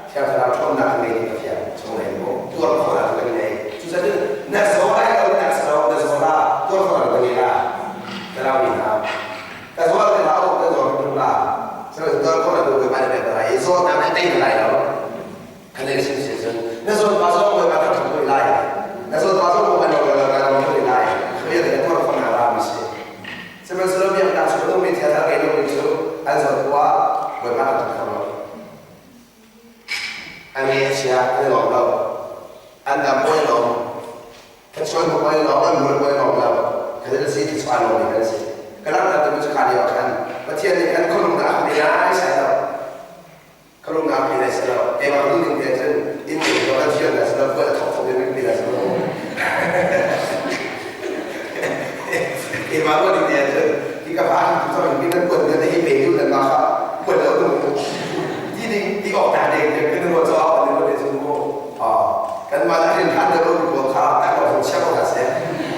thiang thlarau ṭhawnnak na ngei ti ka fiang chung lei mu tuar khawhnak na ngei cucaah na zaw lai lo na zaw na zaw la tuar khawhnak na ngei la thlarau mi hna ka zaw te la ka zaw ka la tuar khawhnak tu ka bai pe lai zaw na na tei lai lo kan ei sin sin cun na zawn pa zong bawipa kan ṭhat lai na zawn pa zong bawipa nawl kan ṭhat lai khuia te tuar khawhnak ra mi si sihmanhsehlaw biaknak chung a ummi thiathar ngei lomi cu an zawn khua bawipa kan ṭhat kho lo an nge a chia an i lawm lo an dam bawi lawm Thluachuah hmu oi lawng an mur oi lawng lo kan si thluachuah lawng mi kan si ka langhter tu cu kha lio ah khan Pathian nih khan khualung dah a lai sai lo khualung dah a lai sai lo keimah duh ning te cun inn ngei lo kan thiam lai sai lo puan a thok thok in pi lai sai lo keimah ruah ning te cun hi ka fa tu cang in kan puan te hi pe du nan ma kha puan lo tu ti ding ti awk ta ding kan ruah cho an ruah te cu mu kanmah le hrin than deuh mi pawl kha tak lo chia ko hna seh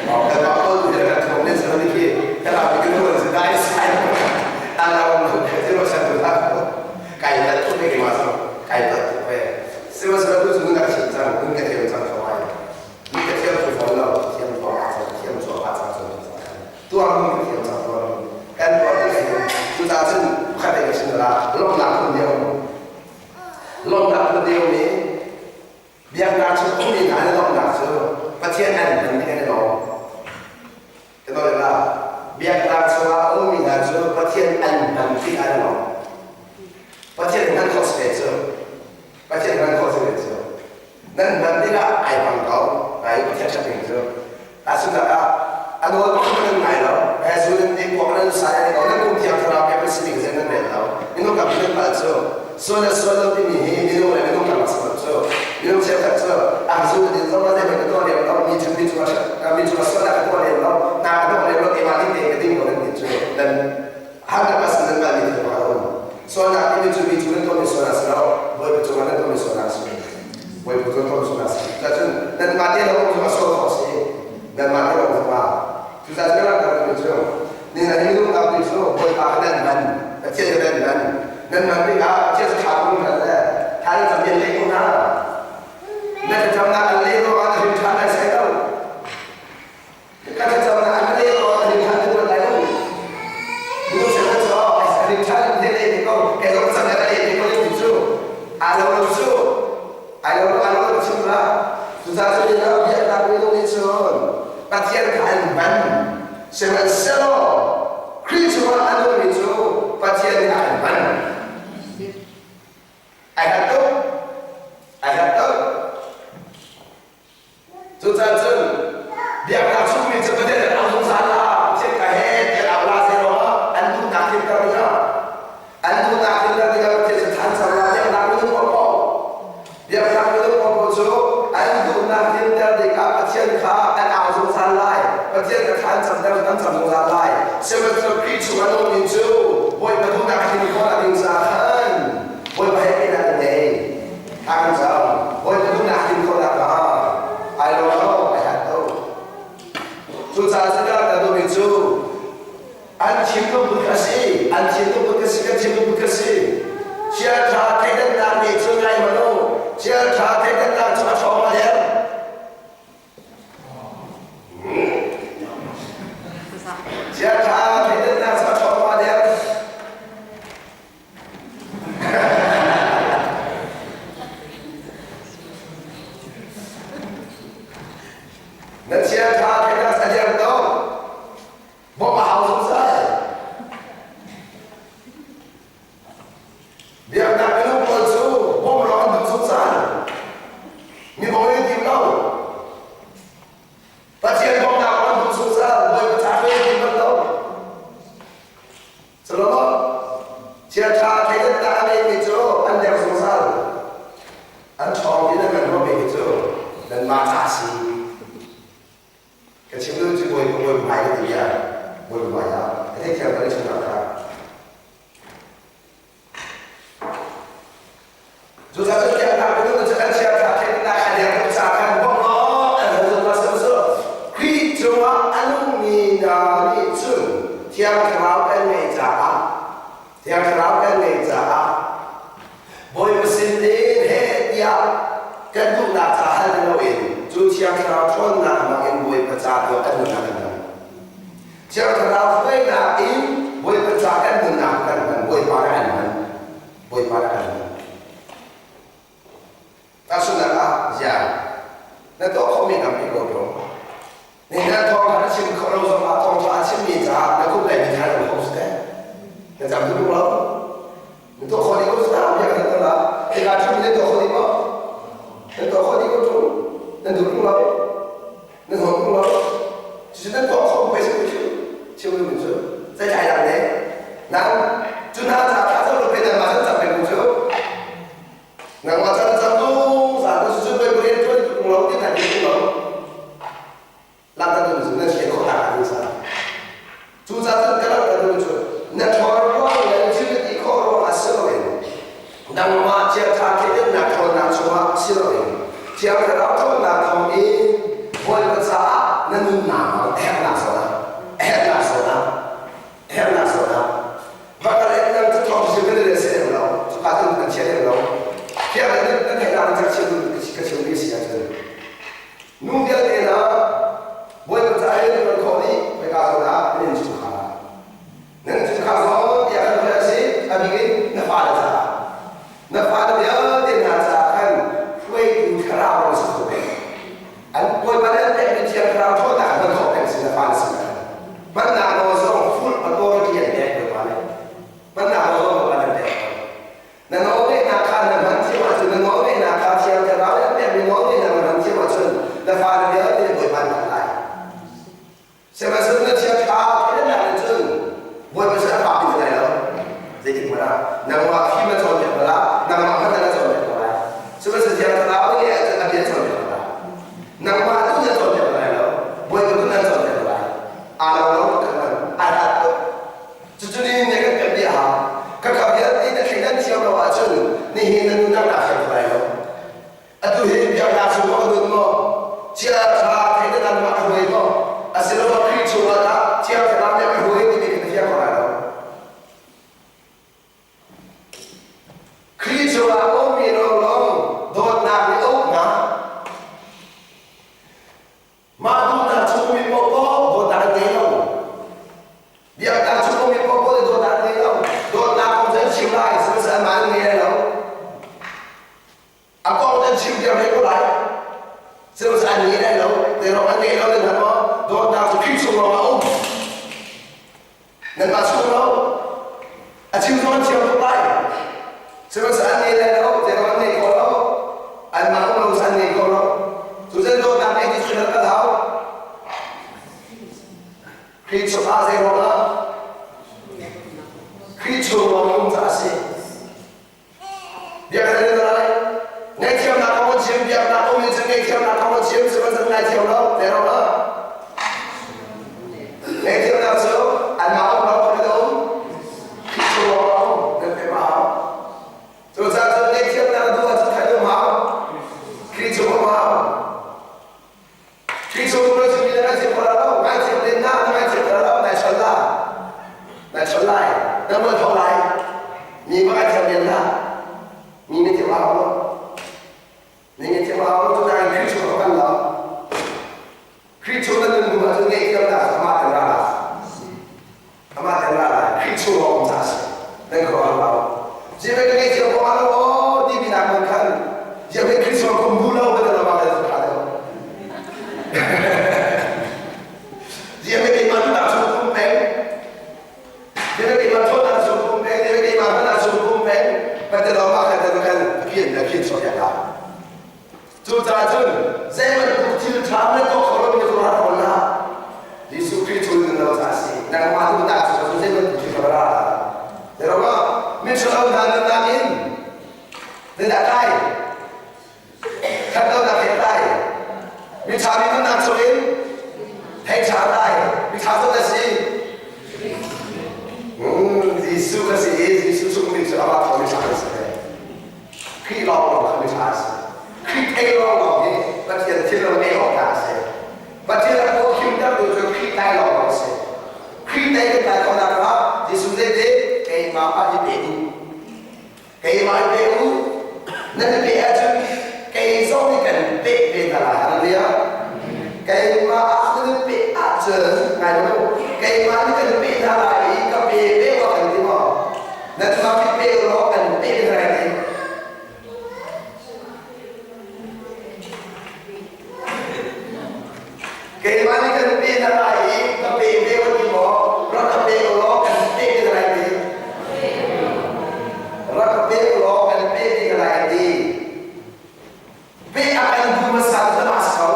kanmah pawl tu kan thom len selo ni khi kan au kan ruan si dai sai ta la om lo ke ti ro san tu ta kai ta tu me ma so kai ta tu pe sima sima tu chu na chin chang kun ka thiam chang so ai ni ka thiam tu fo lo thiam to a chang thiam cho a chang so tu ang ni ka thiam chang to kan to tu chu ta chun khat ai sin la lok na kun deu lawmhnak na deu i biaknak cu ummi hna an i lawmhnak cu Pathian an hman ning an i lawm. Ka nawl la biaknak chungah a ummi hna cu Pathian an hman tik an i lawm. Pathian hman khawh si ve cu. Pathian hman khawh si ve cu. Nan hman tikah ai hmang ko. Ai Pathian ṭhat ning cu. Tahchunhnak ah a nawl pakhat nan ngai lo. Zu nan ti kuak nan sai an ko nan kum thiang thlarau pek nan simi ka nan rel lo. Minung kam nan pal cu sual le sual lo timi hi minung le minung kam a cu. Minung cheukhat cu ang zu na din zong na zei ka tuah lem lo mi cu mi cu mi cu sual ka tuah lem lo na ka tuah lem lo keimah ding te ka ding lo nan ti cu nan 100% nan pal mi thil pakhat a um. Sualnak timi cu mi cu nan tuahmi sual a si lo. Bawipa cungah nan tuahmi sualnak a si. Bawipa cu tuahmi sualnak a si. Cucun nanmah te lawng cu a sual khawh a si. Nanmah te lawng cu Cucaah cu kan rak cu ni na minung tampi cu Bawipa kha nan man, Pathian kha nan man. Nan man tikah Pathian cu ṭha tung hna le ṭha nan cam leh ko hna. Na thlacamnak an leh ruangah na hrim ṭhan lai sai lo. Ka thlacamnak an leh ruangah na hrim ṭhan na tuan lai lo. Minung cheukhat cu a hrim ṭhan in leh leh ko, kei zong cam le ka leh te ko ti cu aa lo lo cu ai lo lo ai lo lo chim la. Cucaah cun biaknak minung nih cun Pathian kha an hman. Sihmanhsehlaw Khrih cungah a nungmi cu Pathian nih a kan hman. Ai hat tuk. Ai hat tuk. Cucaah cun biaknak chungmi cu Pathian an au zungzal la, Pathian ka he tiah au la zei ruangah an duhnak tlinter dingah an duhnak tlinter dingah Pathian cu than cang la biaknak minung paohpaoh biaknak minung paohpaoh cu an duhnak tlinter dingah Pathian kha an au zungzal lai Pathian ka than camter an cam zungzal lai sihmanhsehlaw Khrih chung a nungmi cu Bawipa duhnak tling khawh ding caah khan Bawipa he penak an ngei Thla kan cam. Bawipa duhnak tlin khawhnak hnga ai lo lo ai hat lo. Cucaah cudah ka duhmi cu an thinlung put kha si, an thinlung put kha si, kan thinlung put kha si. Chiaṭha thleidannak nih cun ngai hmanh u. Chiaṭha thleidannak cu a ṭhawng a der. Chiaṭha thleidannak cu a ṭhawng a der. Na chiaṭha theihnak a der ko. Bawmh a hau zungzal. Biaknak minung pawl cu bawmh lawng an duh zungzal. Mi bawmh an tim lo. Pathian bawmhnak lawng an duh zungzal. Bawipa ca an tim bal lo. Solomon chiaṭha thleidannak a ngeimi cu an der zungzal. An ṭhawng in an kan ruahmi hi cu nanmah ca a si. Ka chim lu cu bawi bawi hmai ka ti bia bawi hmai ah ka theihthiam ka chimnak kha. Cucaah cun biaknak minung cu kan chiaṭha thleidannak a der tuk caah khan bawmh law an hal zungzal sihmanhsehlaw Khrih cungah a nungmi hna nih cun Thiang Thlarau kan ngeih caah Thiang Thlarau kan ngeih caah Bawipa sin in heh tiah kan duhnak ca hal loin cu Thiang Thlarau ṭhawnnak hmangin Bawipa ca tuah kan nunnak kan hman. Thiang Thlarau hruainak in Bawipa ca kan nunnak kan hman, Bawipa nih an hman. Bawipa nih kan hman. Tahchunhnak ah, ziah na tuah khawhmi tampi ko ṭung. Nihin ah thawngṭha na chim khawh lo zongah thawngṭha a chimmi caah na kum lei mi thar na kho seh. Na cam duh lo. Na tuah khawh dih ko seh, biak na tuah la. Hika ṭhumi na tuah khawh dih maw? Na tuah khawh dih ko ṭung. Na duh ṭung lo. Na hnawm ṭung lo. Cucu nan tuah khawh pei si cu. Chim lu cu. Zeitlai dang ne. Nang cu hna ca tha zo lo pe nangmah chan cam peng cu. Nangmah chan cam zungzal ko cucu pei rian ṭuan tung lo ti than tung lo. Lak ta dun cu na thian khawh nak ah sa. Cu ca cun ka rak ta dun cu na ṭhawn ruang le na thil na ti khawh ruang ah si loin nangmah chiaṭha thleidannak ṭhawnnak chungah si loin Thiang Thlarau ṭhawnnak thawng in Bawipa caah na nunnak a herhnak zawn ah a herhnak zawn ah a herhnak zawn ah va kal in nang cu thawng chim na le si lem lo cuka cun kan chia lem lo thiang na na theihnak in chim ka chim mi si ahcun nu vialte hna Bawipa caah in kan khawh dih khoika zawn ah nan innchungkhar ah nan chungkhar zong tiah kan a si a bik in na fale caah na fale vialte hna caah khan hruaitu thlarau na si kho peng an Bawipa nih an pekmi thiang thlarau ṭhawnnak hman khawh peng si na fale sinah khan hmannak nawl zong full authority an pek Bawipa nih hmannak nawl zong Bawipa nih an pek na nawlngeihnak kha na hman thiam ahcun na nawlngeihnak kha thiang thlarau nih an pekmi nawlngeihnak na hman thiam ahcun na fale vialte Bawipa nih hman lai Sihmanhsehlaw na chiaṭha thleidannak nih cun Bawipa sin a fak ti lai lo. Zeitik hmanh ah nangmah fim na cawnpiak bal ah nangmah hmanh na cawnpiak ko lai. Sihmanhsehlaw Thiang Thlarau nih ahcun a bia cawnpiak ko lai. Nangmah tu na cawnpiak lai lo. Bawipa tu na cawnpiak ko lai. Aa lo lo kan hman. Ai hlat tuk. Cucu nihin ni kan pek dih a hau. Khakha vialte na thleidan thiam lo ahcun nihin na nunnak naa fiang kho lai lo. Atu hi biaknak chung ah ka nun maw? Chia ṭha theidan ah ka hruai maw? Asiloah Khrih chungah dah Thiang Thlarau nih a ka hruai timi kan fiang kho lai lo. Khrih chungah a ummi lawnglawng dawtnak nih a uk hna. Mah duhnak chung ummi paohpaoh dawtnak an ngei lo. Biaknak chung ummi paohpaoh nih dawtnak an ngei lo. Dawtnak kong cu an chim lai, sihmanhsehlaw anmah an ngei lai lo. A kong nan chim piak ve ko lai. Sihmanhsehlaw an ngei lai lo. Zeiruang an ngei lo nan hngalh maw? Dawtnak cu Khrih chung lawng ah a um. Nanmah chung lo. an thiam tuk lai. Sihmanhsehlaw an ngei lai lo, zeiruang an ngei kho lo? Anmah um lo an ngei kho lo. Cu cun dawtnak ngei ti cu kan hau. Khrih chungah zeiruangah? Khrih chung lawng um ca a si. Biakinn in lai. Ngaihthiamnak kong a chim, biaknak kong in cun ngaihthiamnak kong a chim, sihmanhsehlaw ngaithiam lo, zeiruangah? Ngaihthiamnak cu anmah um lo kan um, Khrih chung lawng a um, nan pek a hau. Cucaah cun ngaihthiamnak na duh ahcun khat um hau, Khrih chung um hau. Khrih chung um lo cun mi na ngaithiam kho lo, ngaithiam len na, na ngaithiam kho lo, nai chon la. Nai chon lai, na mual pho lai. Mi va ngaithiam len la. Mi na thiam hau lo. Mi na thiam hau lo, cucaah Khrih chung ah kan lo. Khrih chung na nun hnu ahcun ngaihthiamnak cu amah kan ra la. Amah kan ra lai. Khrih chung ah um ca a si. Nan khuaruah lo. Ziah ka ngaihthiam ko lo aw timi nak man khan ziah Khrih chung kum bu lo kan lo ma kan tha deuh. Ziah keimah duhnak chung kum peng. Ziah keimah thawtnak chung kum peng. Ziah keimah hmannak chung kum peng. Kan te lo ma kan te kan phian na phian chuak ya la. Cucaah cun zeibantuk thil ṭha na tuah kho lomi na khuaruah tawn hlah. Jesuh Khrih cu nun lo caah a si. Nangmah duhnak cu cu zeibantuk thil ṭha ra. Zeirangah miṭhalo hna nunnak in zeidah kai? Ṭhatlonak he kai. Miṭha mi nunnak chungin thei ṭha kai. Miṭha cu na si. Jesuh ka si i Jesuh chung mi cu amah thawng miṭha kan si ve. Khrih lawnglawng kha miṭha a si. Khrih thei lawnglawng hi Pathian thil ngei awk tlak a si. Pathian a paw khimtertu cu Khrih tai lawnglawng a si. Khrih tai kan tai khawhnak kha Jesuh zeiti keimah ah hi pe u. Keimah hi pe u. Nan i pe ahcun kei zong nih kan pek ve hna lai. Hallelujah. Keimah ah nan i pek ahcun ngai u. Keimah nih kan pek hna lai i ka pe ve wa kan ti maw? Nan mah hi pe law kan pe lai ti. Keimah nih kan pe na lai i ka pe ve wa ti maw? Rak ka pe law kan pe te lai ti. Rak ka pe law kan pe te lai ti. Pe a kan duh hmasa cu na si ko.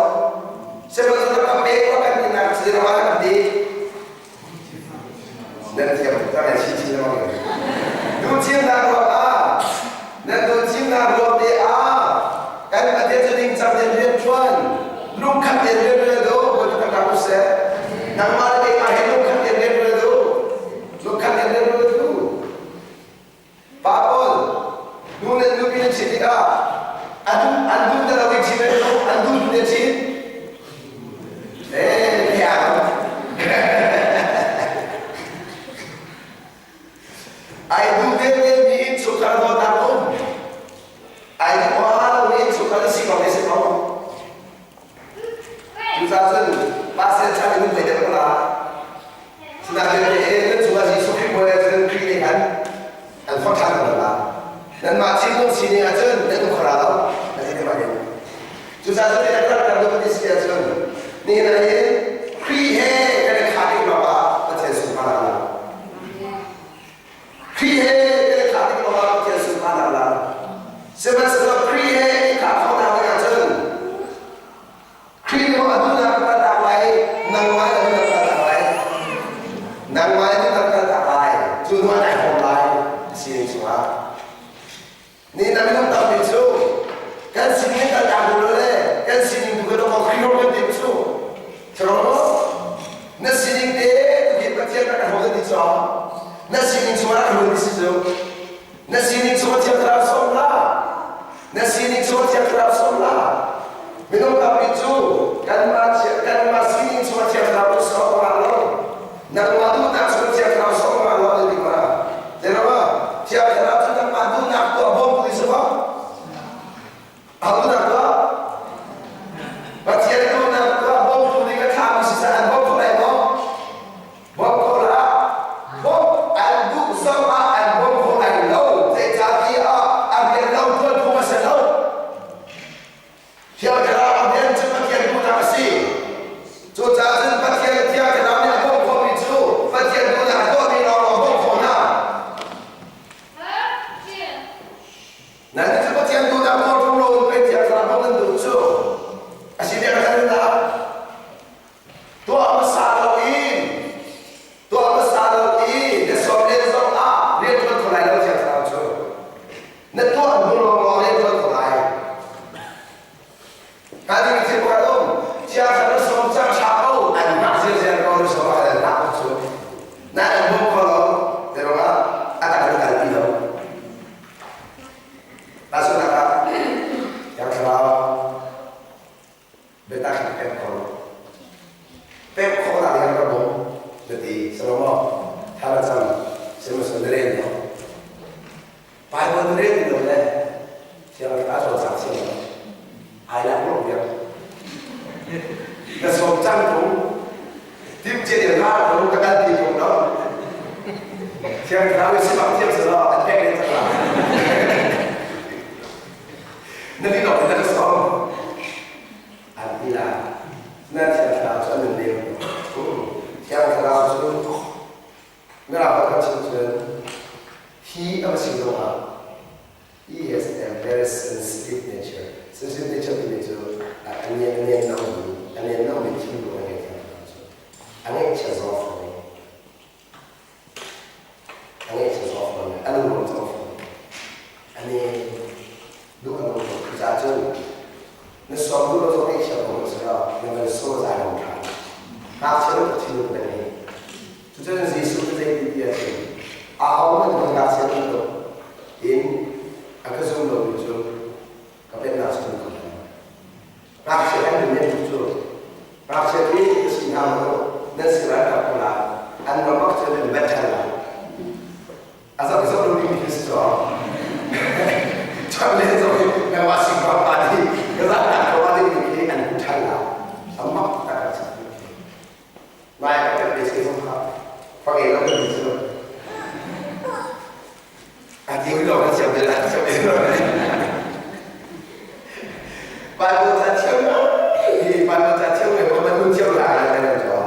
Sihmanhsehlaw ka pe wa kan ti nak cu ram ah kan ti. Nan thiam tuk nan chi chin lengmang. Duhthimnak ruang ah nan duhthimnak ruang te ah kan Pathian cu ningcang tein rian ṭuan lungkhat tein rian ṭuan do Bawipa kan rak seh. Nangmah le keimah he lungkhat tein rian ṭuan do. Lungkhat tein rian ṭuan do. Pa pawl nu le nupi nan chim tikah an duh te lo in chim an duh te chim. Eh, Ai duh ve ve mi innchungkhar dawtnak um. Ai duh huaha lo mi innchungkhar si ko ne si ko. Cucaah cun pastor chan in mei deuh la. Sinain le nan cungah Jesuh Khrih bawi ahcun Khrih nih khan an forh ṭhan ko la. Nanmah thinlung sining ahcun nan um kho la lo. Na ti te ma Cucaah cun kan rak kan ti si ahcun nihin ah hin Khrih he kan i khah tik lawng ah Pathian sunparnak a lang. Khrih he kan i khah tik lawng ah Pathian sunparnak a lang. Sihmanhsehlaw Khrih he i khah khawhnak ding ahcun Khrih nih a duhnak ka kaltak lai, nangmah na duhnak kaltak lai. Nangmah na duhnak kaltak lai. Cu hnu ah nai hrawm lai sining chungah. Ni na minung tampi cu kan sining kan tak bu le kan sining tu kan kong Khrih kan tim cu. Thero na sining te tu Pathian kan hro ti cho. Na sining chungah hro ti si cu. Na sining chungah thiang thlarau som la. Na sining chungah thiang thlarau som la. Minung tampi cu kanmah kanmah sining chungah thiang thlarau som la lo. Nangmah duhnak chung thiang thlarau som la lo ti ma. Zeirama thiang thlarau cu nangmah duhnak tuah bawmtu si maw? Aho duhnak tuah? Pathian duhnak tuah bawmtu ding a thlami si an bawm kho lai maw? Bawm kho la. Bawm an duh zong ah an bawm kho lai lo. Zeicahtiah a rian lo tuan phung a si lo. Thiang Thlarau a rian cu Pathian duhnak a si. Cucaah cun Pathian Na ti salomo thla na cam sihmanhsehlaw na rel lo. Bible na rel ti lo le Thiang Thlarau cawlcang thiam lo. Ai lak lo biak. Na sawm cang tung. Tim ce dir hlah tung ka kal ti tung lo. Thiang Thlarau i sifak thiam selaw an pek le cang la. Na ti lo na ka sawm. An ti la. Na Thiang Thlarau cu an nun lem. Thiang Thlarau cu Mirang kan chim cun hi a va si zongah he has a very sensitive nature. Sensitive nature timi cu a nian lomi a nian lomi thinlung a ngei thiang thlarau cu. A ngaihchia zong a fawi. A ngaihchia zong a fawi. A lungrawm zong a fawi. A ne duh a nung tuk. Cucaah cun na suam duh lo zong ngaihchia ko na si lo, na van saw zai lo ṭhan. Ngakchia bantuk thinlung na ngei. Cucun Jesuh cu zei ti ahcun ahohmanh kan ngakchia bantuk in a ka zum lomi cu ka pennak chung ka hmu. Ngakchia kan nun tuk cu ngakchia khi ka si hna maw nan si lai tak ko la an ram ah cun an bat ṭhan lai. A zoh zoh lo ding khi si cu. Chan le zoh hi nangmah sing pa pa ti ka zah tak ko ah ding khi an hmu ṭhan la. Amak tak a si. Lai ka kan pe zong kha pangei lo kan cu a ti lo ka siam la siam lo Bible ca thiam hi Bible ca thiam le ma nu thiam la la kan cho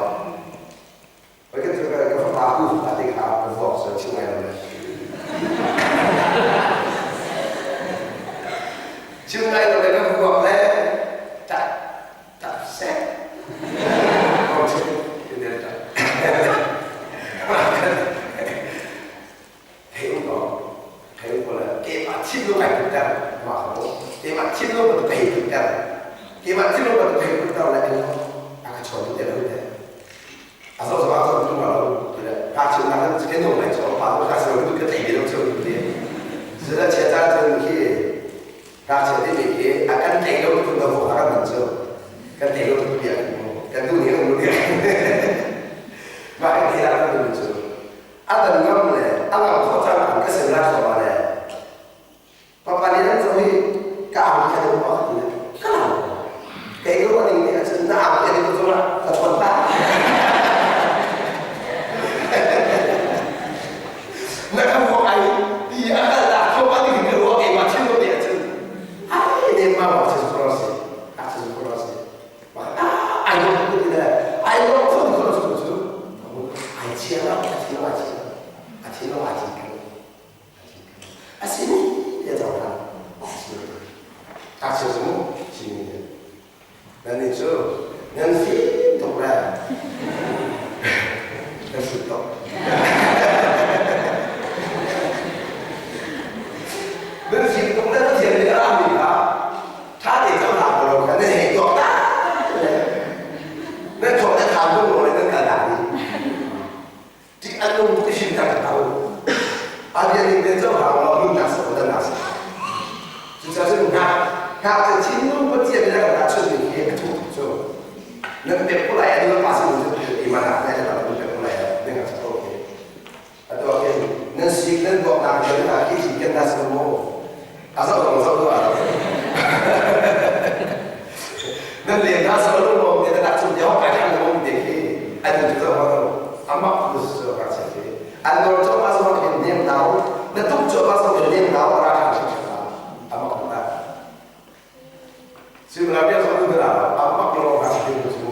Oi kan cu ka ka fapa ku fapa te kha ka vuak so chim ngai lo le chim ngai lo le ka vuak le tak tak sek Keimah thinlung ai putter mah kha keimah thinlung bantuk ka hei putter keimah thinlung bantuk ka hei putter le a ka chawn te lo te a zo zo a zo tu ma lo ti le ngakchia nak in ke nung lai cho pa ka se lo ka thei lo cho ti zela chia cha cun khi ngakchia te mi khi a kan thei lo tu na vo a kan cu kan thei lo tu bia kan tu ni um ni ma kan thei la kan cu a dan ngam le a ngam kho cang an ka sem la tho le Papa nih nan zoh hi ka ang kha deuh maw ti ka lang kei ka ruah ning nih ahcun na ang kha deuh zong ah ka chawn ta na ka ruak ai ti a kal ta kho pa ding ka ruak keimah thin lo ti ahcun ai ne ma ma chu ko si a chu ko si ma ai lo ko ti le ai lo ko ko chu chu ai chia lo a thi lo a thi a thi lo a thi A si tiah cohlan a si. Ngakchia cu cimi nannih cu nan fim tuk le nan hrut tuk. Nan fim tuk le Pathian nih a rami kha ṭha tein cohlang ko lo kha nan hei tuak tak le nan thawk le thau tuk lo le nan kal tak dih. Tik an lung ti hrim tak ko. A bia ning te cohlang law nunnak sa dannak sa. Cucaah cun ngak ngak cu thinlung Pathian nih a kan tahchunh ning hi a thuk tuk cu. Nan pek ko lai a nu le pa sin cu iman ah nai le nan pek ko lai a ning a ko khi. Atu ah khin nan sik nan buaknak vial hna khi hi kan na sa mu. A zoh zong zoh duh ah. Nan len hna sa lo mo te na chung dia kai thang mo te khi an cu zoh ma amak tu su ka che khi an nor cho ma so khin nem nau na tuk cho ma so khin nem nau ra thang chi cha amak ta sim la bia so tu na amak lo ka chi tu su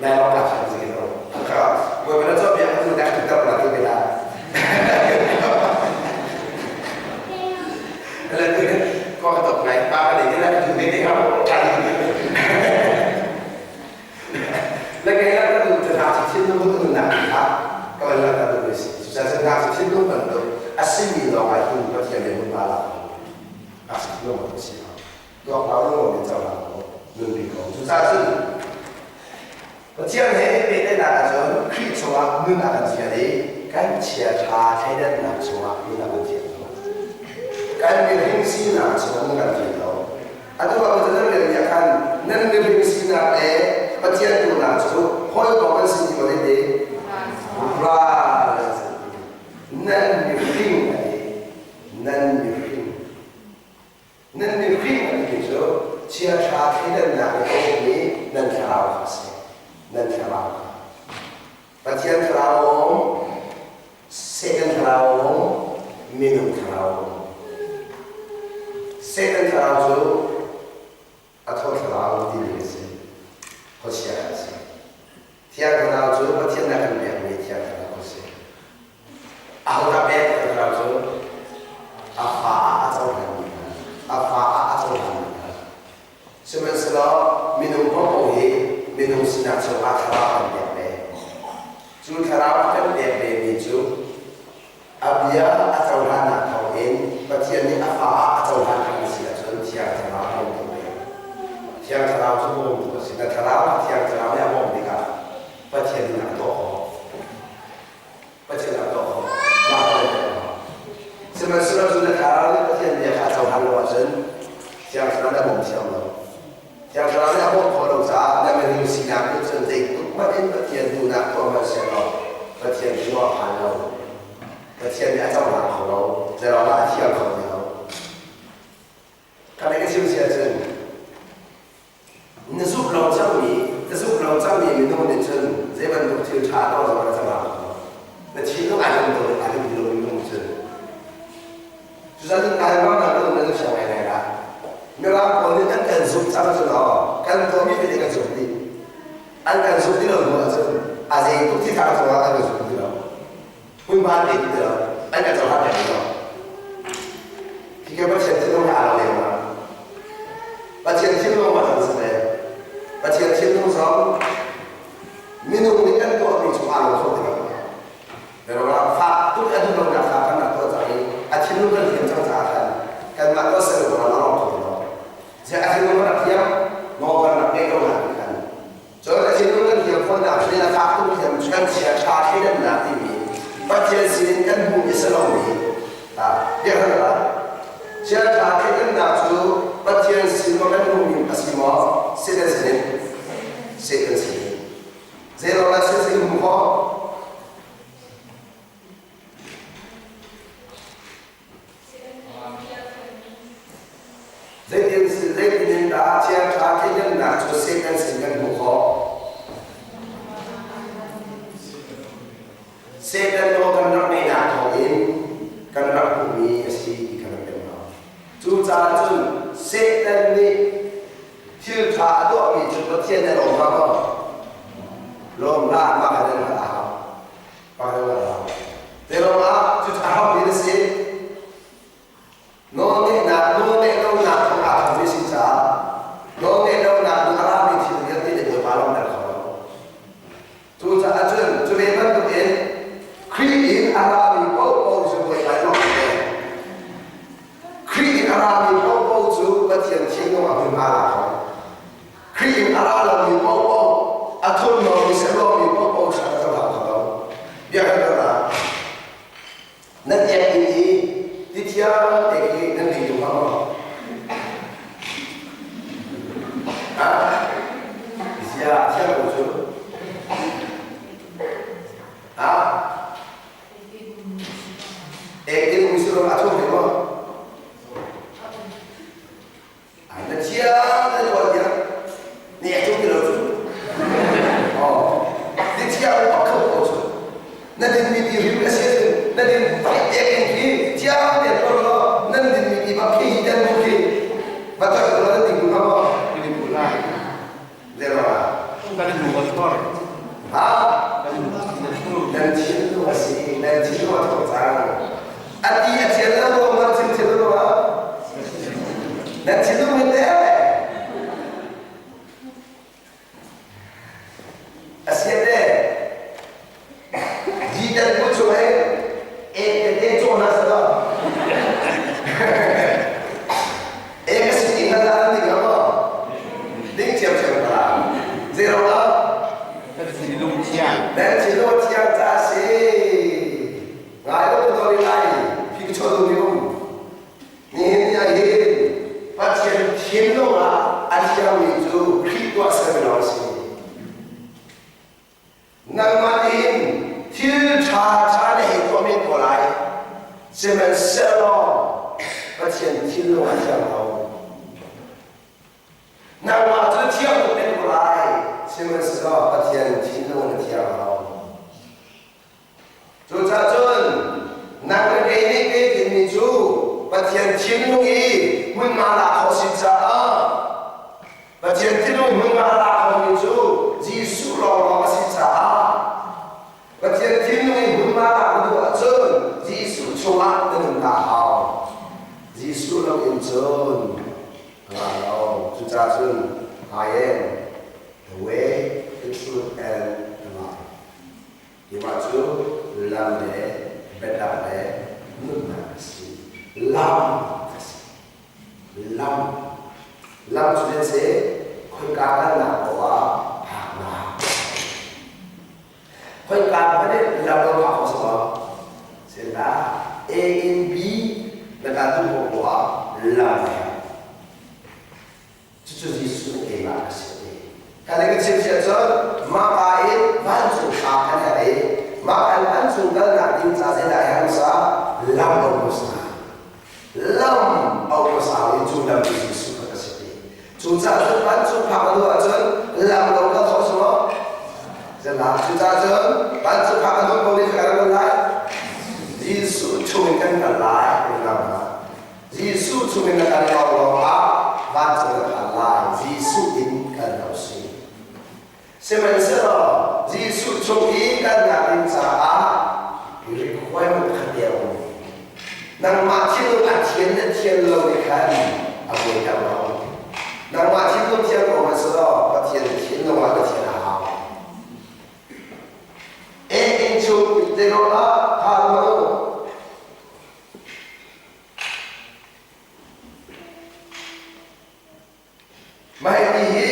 lai lo ka chi chi lo ka ko ba cho bia tu da tu ta la tu la la tu ko ka tok ngai pa ka ni la tu be te ka ka และแกก็ดูจะหาชิ้นนู้นตัวหนักครับก็เลยแล้วก็ดูสิจะจะหาชิ้นนู้นมันตัวอาศัยมีเราไปดูก็เทียนเรียนมาละอาศัยโลกมันตัวสิตัวเราโลกเป็นเจ้าเราหนึ่งปีของจุดจ้าซึ่ง Pathian he pehtlaihnak ahcun Khrih chungah nun a kan fial i kan chiaṭha thleidannak chungah nun a kan fial lo. Kan mihring sinak chungah nun kan fial lo. Atu ah nan relmi ah khan nan mihring sinak le Pathian duhnak cu hawikom an si ti maw te? Cu thlarau a kan pek vemi cu a bia a cohlannak thawngin Pathian nih a fa ah a cohlan kan si ahcun Thiang Thlarau a bawmtu ve. Thiang Thlarau cu bawmtu a si. Na thlarau kha Thiang Thlarau nih a bawmh tikah Pathian nih a tuah khawh. Pathian a tuah khawh. Mah a tuah khawh. Sihmanhsehlaw cu na thlarau nih Pathian bia kha a cohlan lo ahcun Thiang Thlarau nih a bawm thiam lo. Thiang Thlarau nih a bawmh khawh lo caah na minung sinak nih cun zeitluk hmanh in Pathian duhnak tuah hmanh sehlaw Pathian cu a phan lo. Pathian nih a cohlang kho lo. Zeiruangah a thiang kho ti lo. Ka ka chim si ahcun na zumh lo cangmi na zumh lo cangmi minung nih cun zei bantuk thil ṭha tuah zong na cohlang kho lo. Na thinlung ai hlim lo ai hlim ti lo minung nih cun. Cucaah Lairam ah kan nan fiang ngaingai la. Mirang pawl nih an kan zumh cang cu law kan tuahmi vialte kan zumh dih. An kan zumh ti lo hnu ahcun a zei tuk thi thar zongah an kan zumh ti lo. Hmunhma an pe ti lo. An kan cohlan ti lo. Hi ka Pathian thinlung he aa lo leng ma. Pathian thinlung ma cang si Pathian thinlung zong minung nih kan tuahmi cu aa lo kho ti lo. Pero fak tuk a duh lonak kha kan rak tuah cang i a thinlung kan thiam cang caah khan kanmah tuah ser ruangah a rawk tuk lo. Ziah a thinlung kan rak thiam, nawl kan rak ngeih lo nak khan. Cun a thinlung kan thiam fawnnak cu a fak tuk thiam kan chia ṭha thleidannak timi Pathian sinin kan hmuhmi si lomi biak la chia ṭha thleidannak cu Pathian sin maw kan hmuhmi a si maw Satan sinin Satan sinin Zeiruangah sisih hmu khawh? Zeitin zeitin in dah chiaṭha theidannak cu Satan sin kan hmuh khawh? Satan nawl kan rak ngeihnak thawngin kan rak hmuhmi a si ti kha kan pemh hau. Cucaah cun Satan nih Thil ṭha a tuahmi cu Pathian nih a lawm hnga maw? Lawm hlah, mah kha nan hngalh a hau. Mah kha nan hngalh a hau. Zeiruangah cucu a hrammi na si? Nawlngeihnak, nawlngeihlonak kong aa thawkmi si caah nawlngeihlonak nih a rami thil vialte nih Bawipa lawmhter kho lo. Cucaah cun cu ve bantukin Khrih in a rami paohpaoh cu Bawipa nih lawmh ve. Khrih in a rami paohpaoh cu Pathian thinlung ah hmunhma la kho. Khrih in a ra lomi paohpaoh, a thurhnawmmi serlomi paohpaoh hrat a cohlang kho lo. Bia kan rak ah nan ek-inn i ti thiang te khi nan ding tung hnga maw? Ah, zia thiang ko cu. Ah, Engtin um si a thum maw? Ai na chia na tuan dia. Ni a thum ti lo cu. Oh. Ni chia u pak kho ko cu. Na din mi ti rim na sia na din ek in khi chia te to lo nan din mi ti bak khi hi den mu khi. Ba to lo na ding ma mo. Ini pulai. Zero ah. Kan nu kan tor. Ha? Nan thinlung a si, nan thinlung a thawk cang. A ti a thian lo maw, nan thin thian lo maw? Nan thinlung in te. A sian te. Jitan ku chung he ek te te chaw na sa Ek a si ti hna nan ding maw? Ding thiam thiam ka la. Zero lo. Kan thinlung thiang. Nan thinlung thiang ca si. Ngai lo to ri lai. Phi cho du mi um. Nihin ni ah hin Pathian thinlung ah a thiangmi cu Khrih tuah ser lawng a si. Nangmah in thil ṭha ṭha na hei tuah men ko lai. Sihmanhsehlaw Pathian thinlung a thiang lo. Nangmah cu thiang tuk men ko lai. Sihmanhsehlaw Pathian thinlung na thiang lo. Cucaah cun nang le kei nih kei timi cu Pathian thinlung i hmunhma lak khawh si caah Pathian thinlung hmunhma lak khomi cu Jesuh lawnglawng a si caah Pathian thinlung i hmunhma lak na duh ahcun Jesuh chungah na nun ta hau. Jesuh loin cun a ra lo. Cucaah cun I am the way, the truth, and the life. Keimah cu lam le biatak le nunnak ka si. Lam ka si. Lam. Lam cu nan si khoika kalnak paoh ah phaknak. Khoika hmanh in lam lo phak kho si maw? Sila A in B na ka duh paoh ah lam a herh. Cucu Jesuh keimah ka si a ti. Kan i ka chim siah cun mah ka in vancung thla kan herh i mah kan vancung kalnak ding ca zeidah a herh hmasa? Lam a um hmasa. Lam a um hmasa i cu lam cu Jesuh kha ka si ti. Cucaah cun vancung phak na duh ahcun lam lo kal khawh si maw? Zelah cucaah cun vancung phak na duh ko nih kan kal lai. Jesuh chung in kan kal lai. Jesuh chungin na kal lawnglawng ah vancung na phan lai. Jesuh in kal ko si. Sihmanhsehlaw Jesuh chung i kalnak ding caah requirement kha te a um. Nangmah thinlung a thian le thian lo nih khan a buaiter lo. Nangmah thinlung thiang ko hmanh Pathian thinlung ah na thian a hau. Ek in chung te ah tha lo. Mah hi hi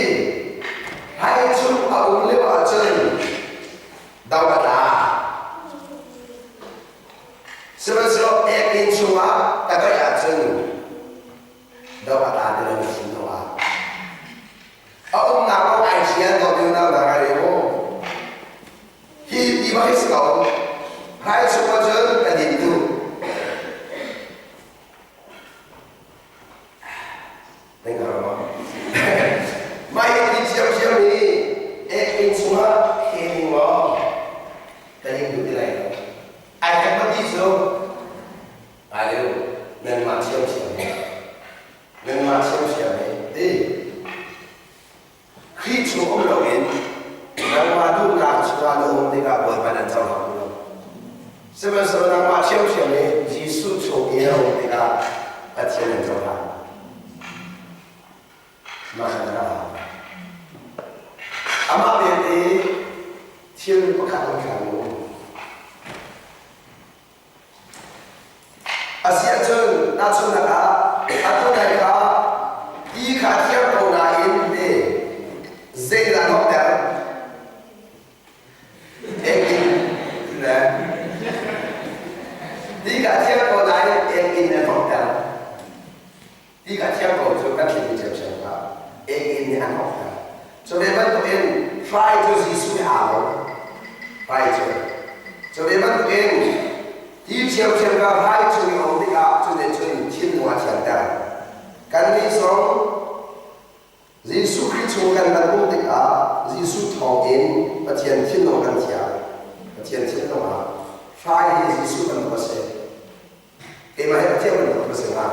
hai chung a um lio ahcun do a tla. Sihmanhsehlaw ek-inn chungah ka doih ahcun do a tla ti lo thin ah. A umnak kong ai hrial ko ti unau hna ngai mu. Hi ti bak hi si ko. Hai chung ahcun ka din duh. Nan hngal maw? Mah hi ti thiamthiam hi ek-inn chungah he ning maw ka ning duh ti lai lo. Ai khat ma ti cu ai leu nanmah thiamthiam hi nanmah thiamthiam hi ti Khrih chung um loin nangmah duhnak chungah na um tikah Bawipa nan cohlang lo. Sihmanhsehlaw nangmah ṭhiamṭhiam nih Jesuh chung i na um tikah Pathian nan cohlang. Mah kha na hau. Amah belte thil pakhat an hlang mu. Asiahcun tahchunhnak ah atu nai kha ti kha thiang ko nain ti zeidah hnawhter? Engin le ti kha thiang ko nain engin a hnawhter. Ti kha thiang ko cu kan thlen ṭhiamṭhiam kha engin nih an hnawhter. Cu ve bantukin hrai cu Jesuh nih aa lo. Hrai cu. Cu ve bantukin ti ṭhiamṭhiam kha hrai chung i a um tikah cu nih cun thinlung a thianter. Kannih zong Jesuh Khrih chung kan rak um tikah Jesuh thawngin Pathian thinlung kan thiang. Pathian thinlung ah hrai hi Jesuh bantuk a si. Keimah hi Pathian bantuk ka si hnga.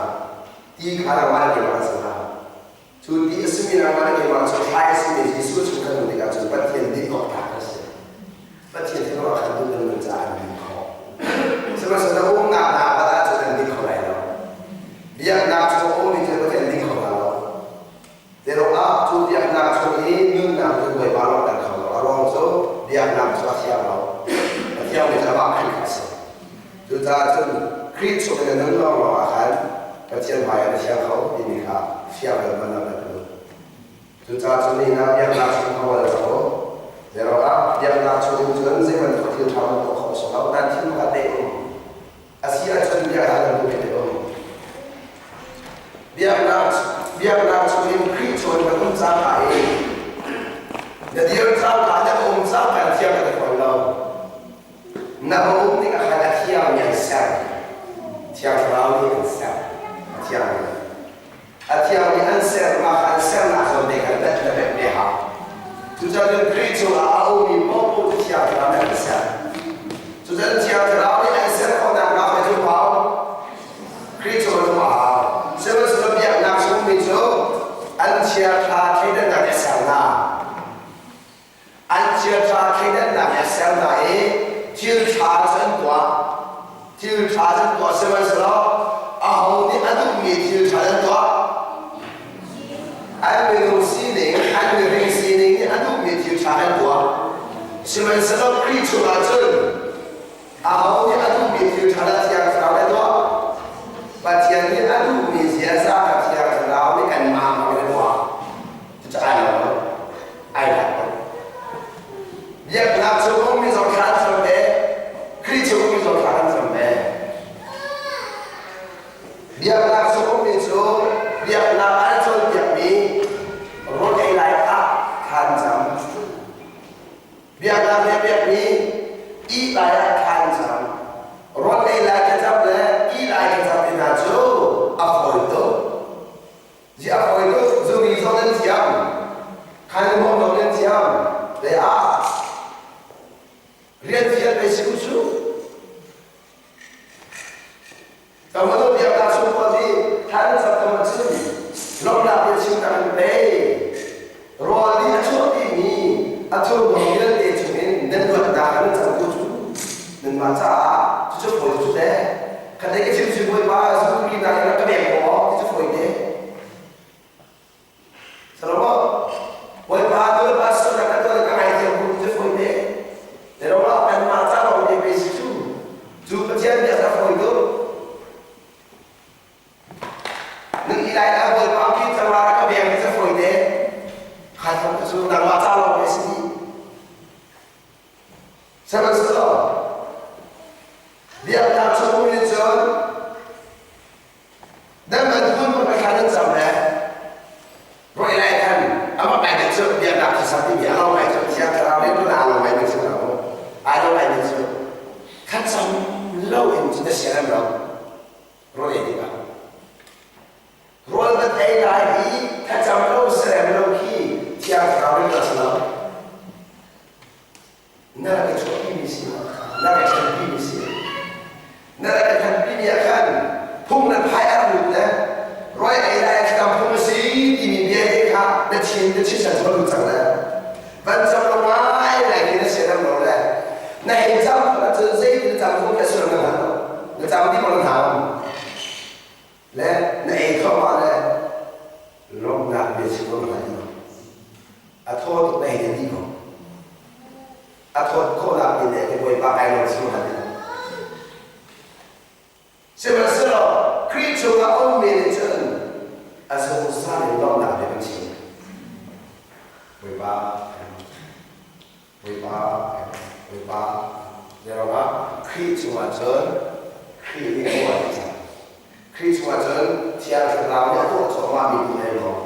Ti kha nangmah le keimah kan si hnga. Cu ti a simi nangmah le keimah cu hrai a simi Jesuh chung kan um tikah cun Pathian din awk tlak kan si. Pathian thinlung ah khan duh kan nun caah an din khawh. Sihmanhsehlaw umnak hna pat ahcun an din kho lai lo. Biaknak chung a ummi cu Pathian ding kho hna lo. Zeiruangah cu biaknak chung i nunnak cu Bawipa lawng kan kho lo. A ruang cu biaknak cu a thiang lo. A thiangmi cu amah Khrih kha a si. Cucaah cun Khrih chung in na nun lawnglawng ah khan Pathian hmai ah na thiang kho timi kha fiang in van lang kan duh. Cucaah cun nihin ah biaknak chung kha wal cang u. Zeiruangah biaknak chung in cun zei bantuk thil ṭha man tuah khawh a si lo. Nan thil pakhat te um. A si ahcun biak hal an duh te um. Biaknak biaknak chungin Khrih chawn kan um cangka i na dir cangka na um cangka na thiang ka fawn lo. Na um tik ah khan a thiangmi an ser. Thiang Thlarau nih an ser. A thiangmi. A thiangmi an ser mah kha an sernak zawn te khan na na pek ve hau. Cucaah cun Khrih chungah a ummi paohpaoh cu Thiang Thlarau nih an ser. Cucaah Thiang Thlarau nih an ser khawhnak hnga cu hau. Khrih chungah cu a hau. Sihmanhsehlaw biaknak chungmi cu an chiaṭha thleidannak nih a ser hna. An chiaṭha thleidannak nih a ser hna i thil ṭha cu an tuah. Thil ṭha cu an tuah sihmanhsehlaw aho nih a duhmi thil ṭha an tuah? An minung sining, an mihring sining nih a duhmi thil ṭha an tuah. Sihmanhsehlaw Khrih chungah cun thil ṭha le Thiang Thlarau le tuah. Pathian nih a duhmi ziaza kha Thiang Thlarau nih kanmah hmang in a tuah. Cucu ai lo lo. Ai lak lo. Biaknak chung ummi zong thla an cam ve. Khrih chung ummi zong thla kan cam ve. Biaknak chung ummi cu biaknak an cawnpiakmi rawl ei lai ah thla an cam. Biaknak he biakmi ih lai ah thla an cam. Rawl ei lai thlacam le ih lai thlacam ti hna cu a fawi tuk. Zi a fawi tuk. Zuri zong nan thiam. Khan zong nan thiam. Le ah rian fial pe si u cu. Tamado biaknak chung pawl nih thla nan cam ko ahcun lawmhnak bia chimnak in pei rawl nih a chuahpimi a thurhnawm vialte chungin nan luatnak kha nan cam ko cu nanmah caah cucu fawi cu teh khat lei ka chim cu Bawipa zumhnak in rak ka beng ko maw ti cu fawi te. Salomo, Bawipa Bawipa sualnak ka tuah ka ngaithiam ku cu fawi te. Zeirong kanmah ca lawng te pe si cu. Cu Pathian bia kha fawi tuk. Ning i lai ah Bawipa ki cangah ka beng cu fawi te. Kha thong cu nangmah ca lawng te si dih. Sihmanhsehlaw biaknak chung nih cun Nan van hmun hmun thla nan cam le roi lai khan amah ngai nih cu biaknak thisa timi a lo ngai cu Thiang Thlarau nih tun aa lo ngai ning si lo aa lo ngai ning cu kha cam lo in cu na sian lo rawl ei tikah rawl van ei lai i thlacam lo serem lo khi Thiang Thlarau nih ka si lo. Na rak i chuahpimi si, na rak i ṭhanpimi si. Na rak i ṭhanpimi ah khan phung na phai a rak lut le roi ei lai thlacam phung a si timi bia te kha na thin na chisan cu a lut cang le van cam lo ngai lai khi na siaram lo le na hei cam ahcun zeitin na cam phung kha sual na hngal lo na cam dih maw na hau le na ei thluahmah le lawmhnak bia chim ko na hngal lo a thaw tuk na hei ti ko a thawt khawhnak ding le Bawipa kai lawm si hna ding sihmanhsehlaw Khrih chungah a ummi nih cun a zungzal in lawmhnak bia kan chim. Bawipa Bawipa Bawipa zeiruangah Khrih chungah cun Khrih nih a tuah cang. Khrih chungah cun Thiang Thlarau nih a tuah cuahmahmi tu he lawng.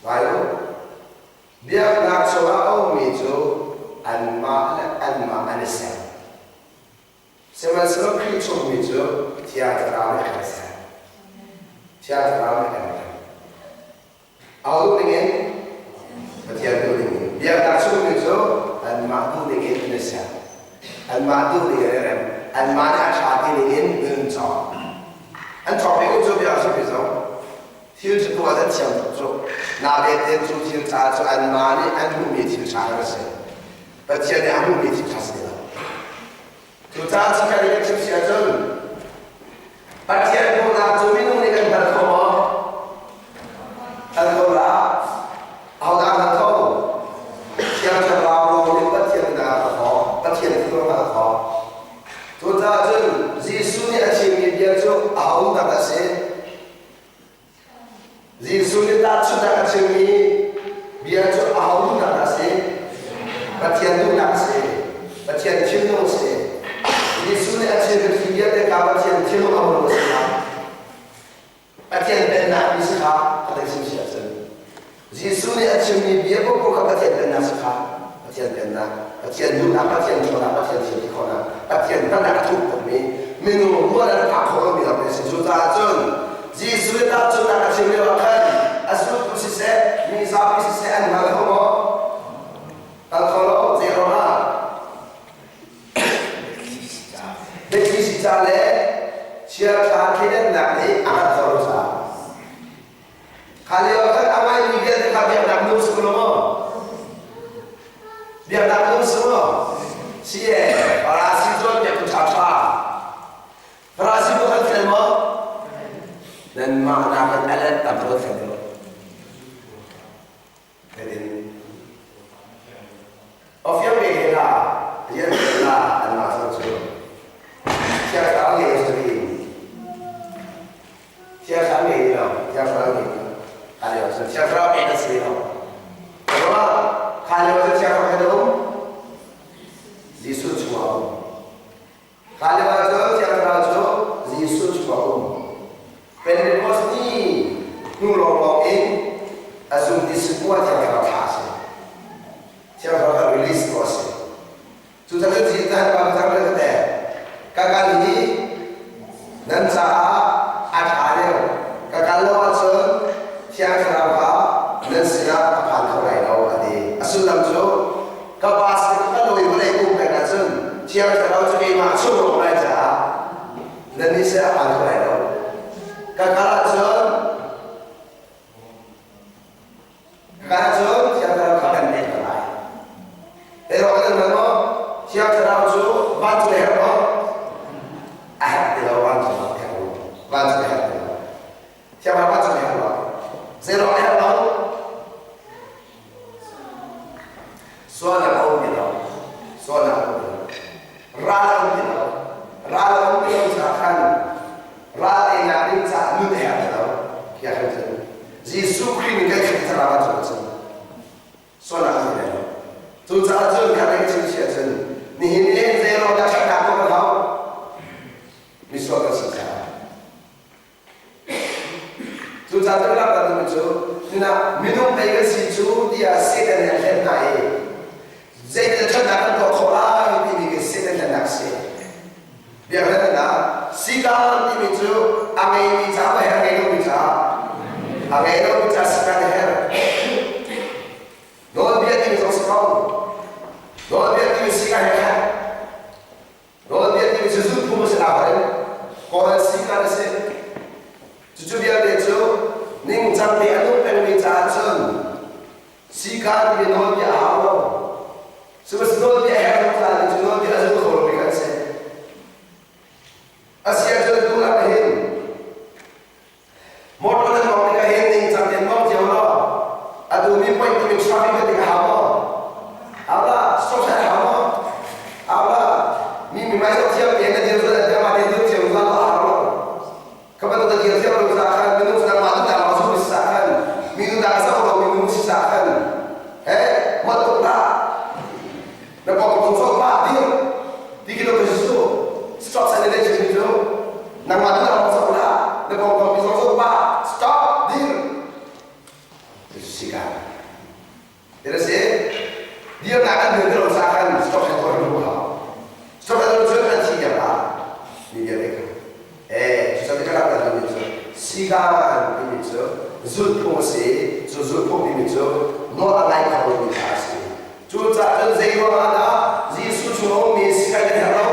Ngai u. Biaknak chungah a ummi cu anmah le anmah an i ser. Sihmanhsehlaw Khrih chungmi cu Thiang Thlarau nih a kan ser. Thiang Thlarau nih a kan ser. Au duh dingin Pathian duh dingin biaknak chungmi cu anmah duh dingin an i ser. Anmah duh dingin an i rem. Anmah nih a ṭha ti dingin nun cawk. An cawk ve ko cu biak chungmi zong. Thil cu tuah an thiam tuk cu. Nabe cu thil ca cu anmah nih an hmuhmi thil ṭha a si. Pathian nih a hmuhmi thil ṭha si lo. Cucaah chikkhat i kan chim si ahcun Pathian hmuhnak cu minung nih kan hngal kho maw? Hngal kho la. Ahodah hngal kho? Thiang Thlarau lawng nih Pathian dah a kho. Pathian thil a kho. Cucaah cun Jesuh nih a chimmi bia cu aho tak a si? Jesuh nih tahchunhnak a chimmi bia cu aho duhnak dah a si? Pathian duhnak a si. Pathian thinlung a si. Jesuh nih a chimmi thil vialte kha Pathian thinlung a hmu a si kha. Pathian pennak mi si kha a kan chim si ahcun. Jesuh nih a chimmi bia paohpaoh kha Pathian pennak si kha. Pathian pennak, Pathian duhnak, Pathian ṭhawnnak, Pathian thil ti khawhnak, Pathian hngalhnak a thuk tukmi minung ruah le phak khawh lomi ram a si. Cucaah cun Jesuh nih tahchunhnak a chim lio ah khan a zultu siseh, mi zapi siseh an hngal kho maw? Hngal kho lo. Zei ruangah? Biathli si ca le chiaṭha thleidannak nih a hngalh kho lo caah. Kha lio ah khan a ngaimi vialte kha biaknak nu si lo maw? Biaknak nu si maw? Si e, Farasi cawnpiaktu ṭhaṭha. Farasi bu kan fel maw? Nanmah nakin a let tam kan fel lo. Zeitin? Ofiang ve he la, rian la, anmah zong cu. Thiang. Thlarau ngei a si Thiang Thlarau ngei lo, Thiang Thlarau ngei lo. Kha lio cu Thiang Thlarau pek a si lo. Ruah kha lio cu Thiang Thlarau kan um. Jesuh chungah um. Kha lio ah cun Thiang Thlarau cu Jesuh chungah um. Pentecost ni hnu lawnglawng in a zum ti sikua Thiang Thlarau thlah a si. Thiang Thlarau kha release tuah a si. Cucaah cun caan pa thar le tete ka kal hi nan caah a ṭha deuh. Ka kal lo ahcun Thiang Thlarau kha nan sinah a phan kho lai lo a ti. A sullam cu ka pa sin ka lawi vawlei um peng ahcun Thiang Thlarau cu keimah chung a um lai caah nannih sin a phan kho lai lo. Ka kal ahcun Ka cu Thiang Thlarau kha kan pek hna lai. Zeiruang ah nan maw? Thiang Thlarau cu vancung a herh maw? A herh ti lo, vancung a herh lo. Vancung a herh ti lo. Thiang Thlarau vancung a herh lo. Zeiruang a herh lo? Sualnak a um ti lo. Sualnak a um ti lo. Ral a um ti lo. Ral a um ti lo caah khan ral einak ding caah nun a herh ti lo. Khiah kan cun. Jesuh Khrih nih kan khat thlarau ah cun a cun. Sualnak a um ti lo. Cucaah cun kha kan chim si ahcun nihin ni zeiruang dah ṭhatnak tuah kan hau? Misual kan si caah. Cucaah cun rak kan cu sinah minung pei kan si cu tiah Satan nih a hlen hna i zeitin ṭhatnak kan tuah khawh lai timi khi Satan hlennak a si. Biaknak ah sikaan timi cu a ngeimi ca maw a ngei lomi ca? A ngei lomi ca sikaan a herh. Nawlbia timi zong si ko. Nawlbia timi sikaan he khat. Nawlbia timi cu zulhphung a si nain kawl an si kan a si. Cucu vialte cu ningcang te a nung pengmi caah cun sikaan timi nawlbia a hau lo. Sihmanhsehlaw nawlbia a herh lo caah cu nawlbia a zul kho lomi kan si. A si ahcun atu ah hin motor nan mawng tikah hin ningcang tein mawng cio law atu mi point timi traffic na tik a hau maw? Hau la, stop sign a hau maw? Hau la, mi mi mai zoh thiam tein na dir zul an mah tein dir cio zul a hau lo. Ka bantuk na dir thiam lo sa khan minung sinang mah tu dah zoh mi sa khan mi tu dah zoh lo mi minung si sa khan he mat tuk la na pawng tung chok pa dir ti ki lo ka su stop sign na chim cu nangmah tu dah zoh la na pawng kong mi zong zoh pa stop dir sika Ila si dirnak an dir lo sa khan stop sign tuah lu hau stop sign cun an thi ya pa mi vialte kha eh cu ka rak kan mi cu sigaan timi cu zulhphung a si cu zulhphung timi cu nawl a ngai kho lomi kha a si cucaah cun zei ruangah dah Jesuh chung a ummi si kan herh lo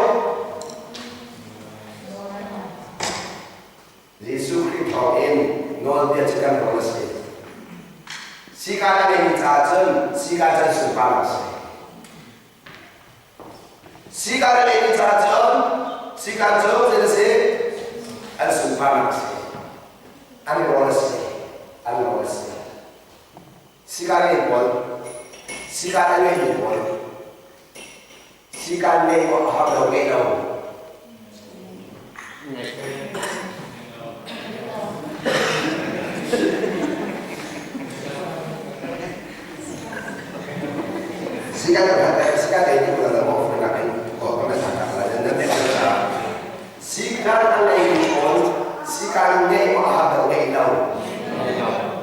Jesuh Khrih thawngin nawlbia cu kan rawl a si. Sikaan a ngeimi caah cun sikaan can sunparnak a si. Sikaan a ngeimi caah cun sikaan cu zei a si? An sunparnak a si. An rawl a si. An rawl a si. Sikaan ngei pawl, sikaan a ngeimi pawl, sikaan ngei maw a har lo ngei lo. Sikaan kan hat sikaan ngei tu la mo nak in ko kan tak la nan te la sikaan a ngei pawl sikaan ngei maw a har lo ngei lo.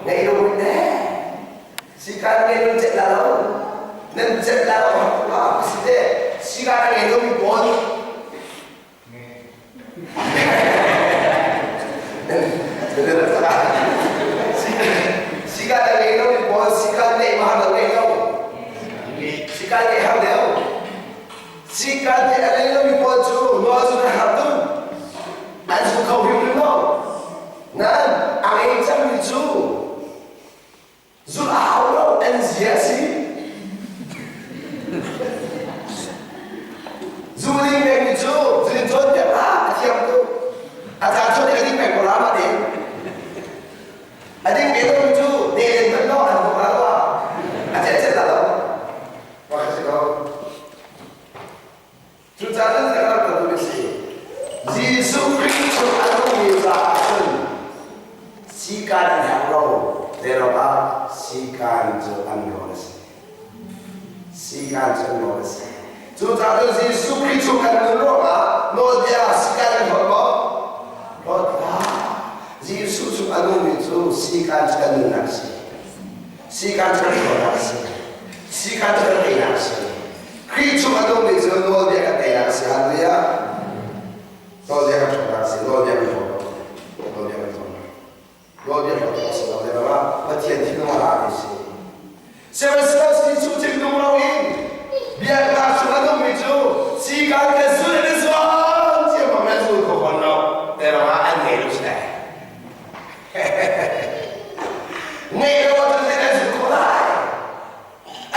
Ngei lo ne. Sikaan ngei lo chet la lo. Nan chet la lo ma si te sikaan ngei lo mi pawl. Sikaan ngei lo mi pawl sikaan ngei ma lo ngei lo. Sikaan ngei har deuh. Sikaan ngei a ngei lo mi pawl cu nawl cu na har tung. An su kho hrim lo. Nan a ngei cangmi cu zulh a hau lo an zia a si. Zuling pengmi cu zulin cawnpiak ah a thiam tuk. A caan chon i a ding peng ko la ma ding. A ding pe lomi cu ne len hmanh lo an hmu la lo a chet chet la lo. Wa si ko. Cucaah cun kan rak kan si. Jesuh Khrih chung a nungmi caah cun sikaan an herh lo. Zeiruangah sikaan cu an rawl a si. Sikaan cu an rawl a si. Cucaah cun Jesuh Khrih chung kan nun ruangah nawlbia sikaan kan hlawt maw? Hlawt hlah. Jesuh chung a nungmi cu sikaan cu kan nunnak a si. Sikaan cu kan hlawtnak a si. Sikaan cu kan teinak a si. Khrih chung a nungmi cu nawlbia kan teinak a si. Hallelujah. Nawlbia kan hlawtnak a si. Nawlbia kan hlawt lo. Nawlbia kan hlawt lo. Nawlbia hlawt a si lo. Zeiruangah Pathian thinlung a rami a si. Sihmanhsehlaw Jesuh thinlung loin biaknak chung a nungmi cu sikaan kan zul in zuam ciammam in an zul kho fawn lo. Zeiruangah an ngei lo si lai. Ngeih lo ahcun zeidah an zul khawh lai?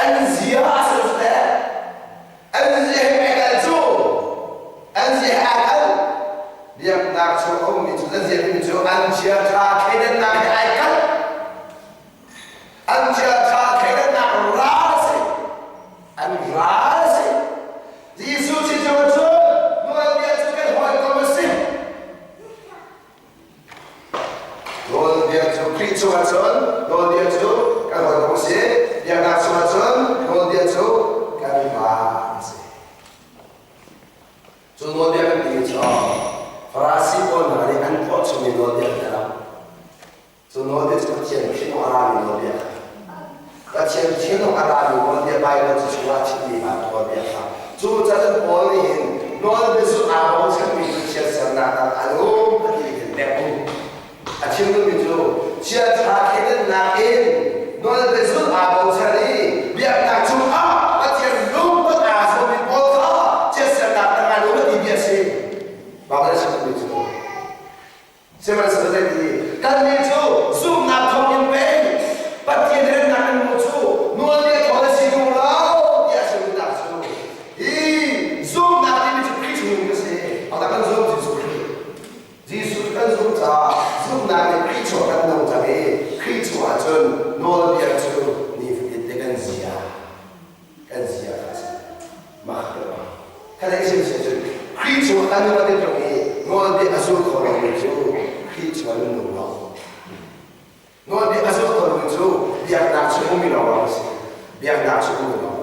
An zia a si lo teh. An zia he ai kal cu. An zia he ai kal. Biaknak chung a ummi cu an zia timi cu an chiaṭha thleidannak he ai kal. An chiaṭha thleidannak ral a si. An ral a si. Jesuh si cu cun nawlbia cu kan hawikom a si. Nawlbia cu Khrih chungah cun nawlbia cu kan hawikom a si. Biaknak chungah cun nawlbia cu kan pa a si. Cu nawlbia kan timi cu Farasi pawl hna nih an phuah chungmi nawlbia an rak. Cu nawlbia cu Pathian thinlung a rami nawlbia kha. Pathian thinlung a rami nawlbia Baibal cu chungah chimmi nawlbia kha. Cu cacun Paul nih hin nawlbia cu aa bochanmi cu chiatsernak ah a um a ti hin pek u. A chim duhmi cu chiaṭha thleidannak in nawlbia zulh aa bochan i biaknak cungah Pathian lungput aa zuammi pawl kha chiatsernak tangah an um a ti bia a si. Baibal a chim duhmi cu Sihmanhsehlaw zeiti kannih cu zumhnak thawngin pei Pathian remnak kan hmuh cu nawlbia thawn a si tung lo tiah a chimnak cu hi zumhnak timi cu Khrih chungin a si. Ahodah kan zum? Jesuh Khrih. Jesuh kan zumh caah zumhnak nih Khrih chung kan nung cang i Khrih chungah cun nawlbia cu nifatin te kan zia kan zia kha a si. Mah ka Kha le sim sia cun Khrih chung a nung a ti tung i nawlbia a zul kho lomi cu Khrih chung a nung lo. Nawlbia a zul kho lomi cu biaknak chung ummi lawng a si. Biaknak chung ummi lawng.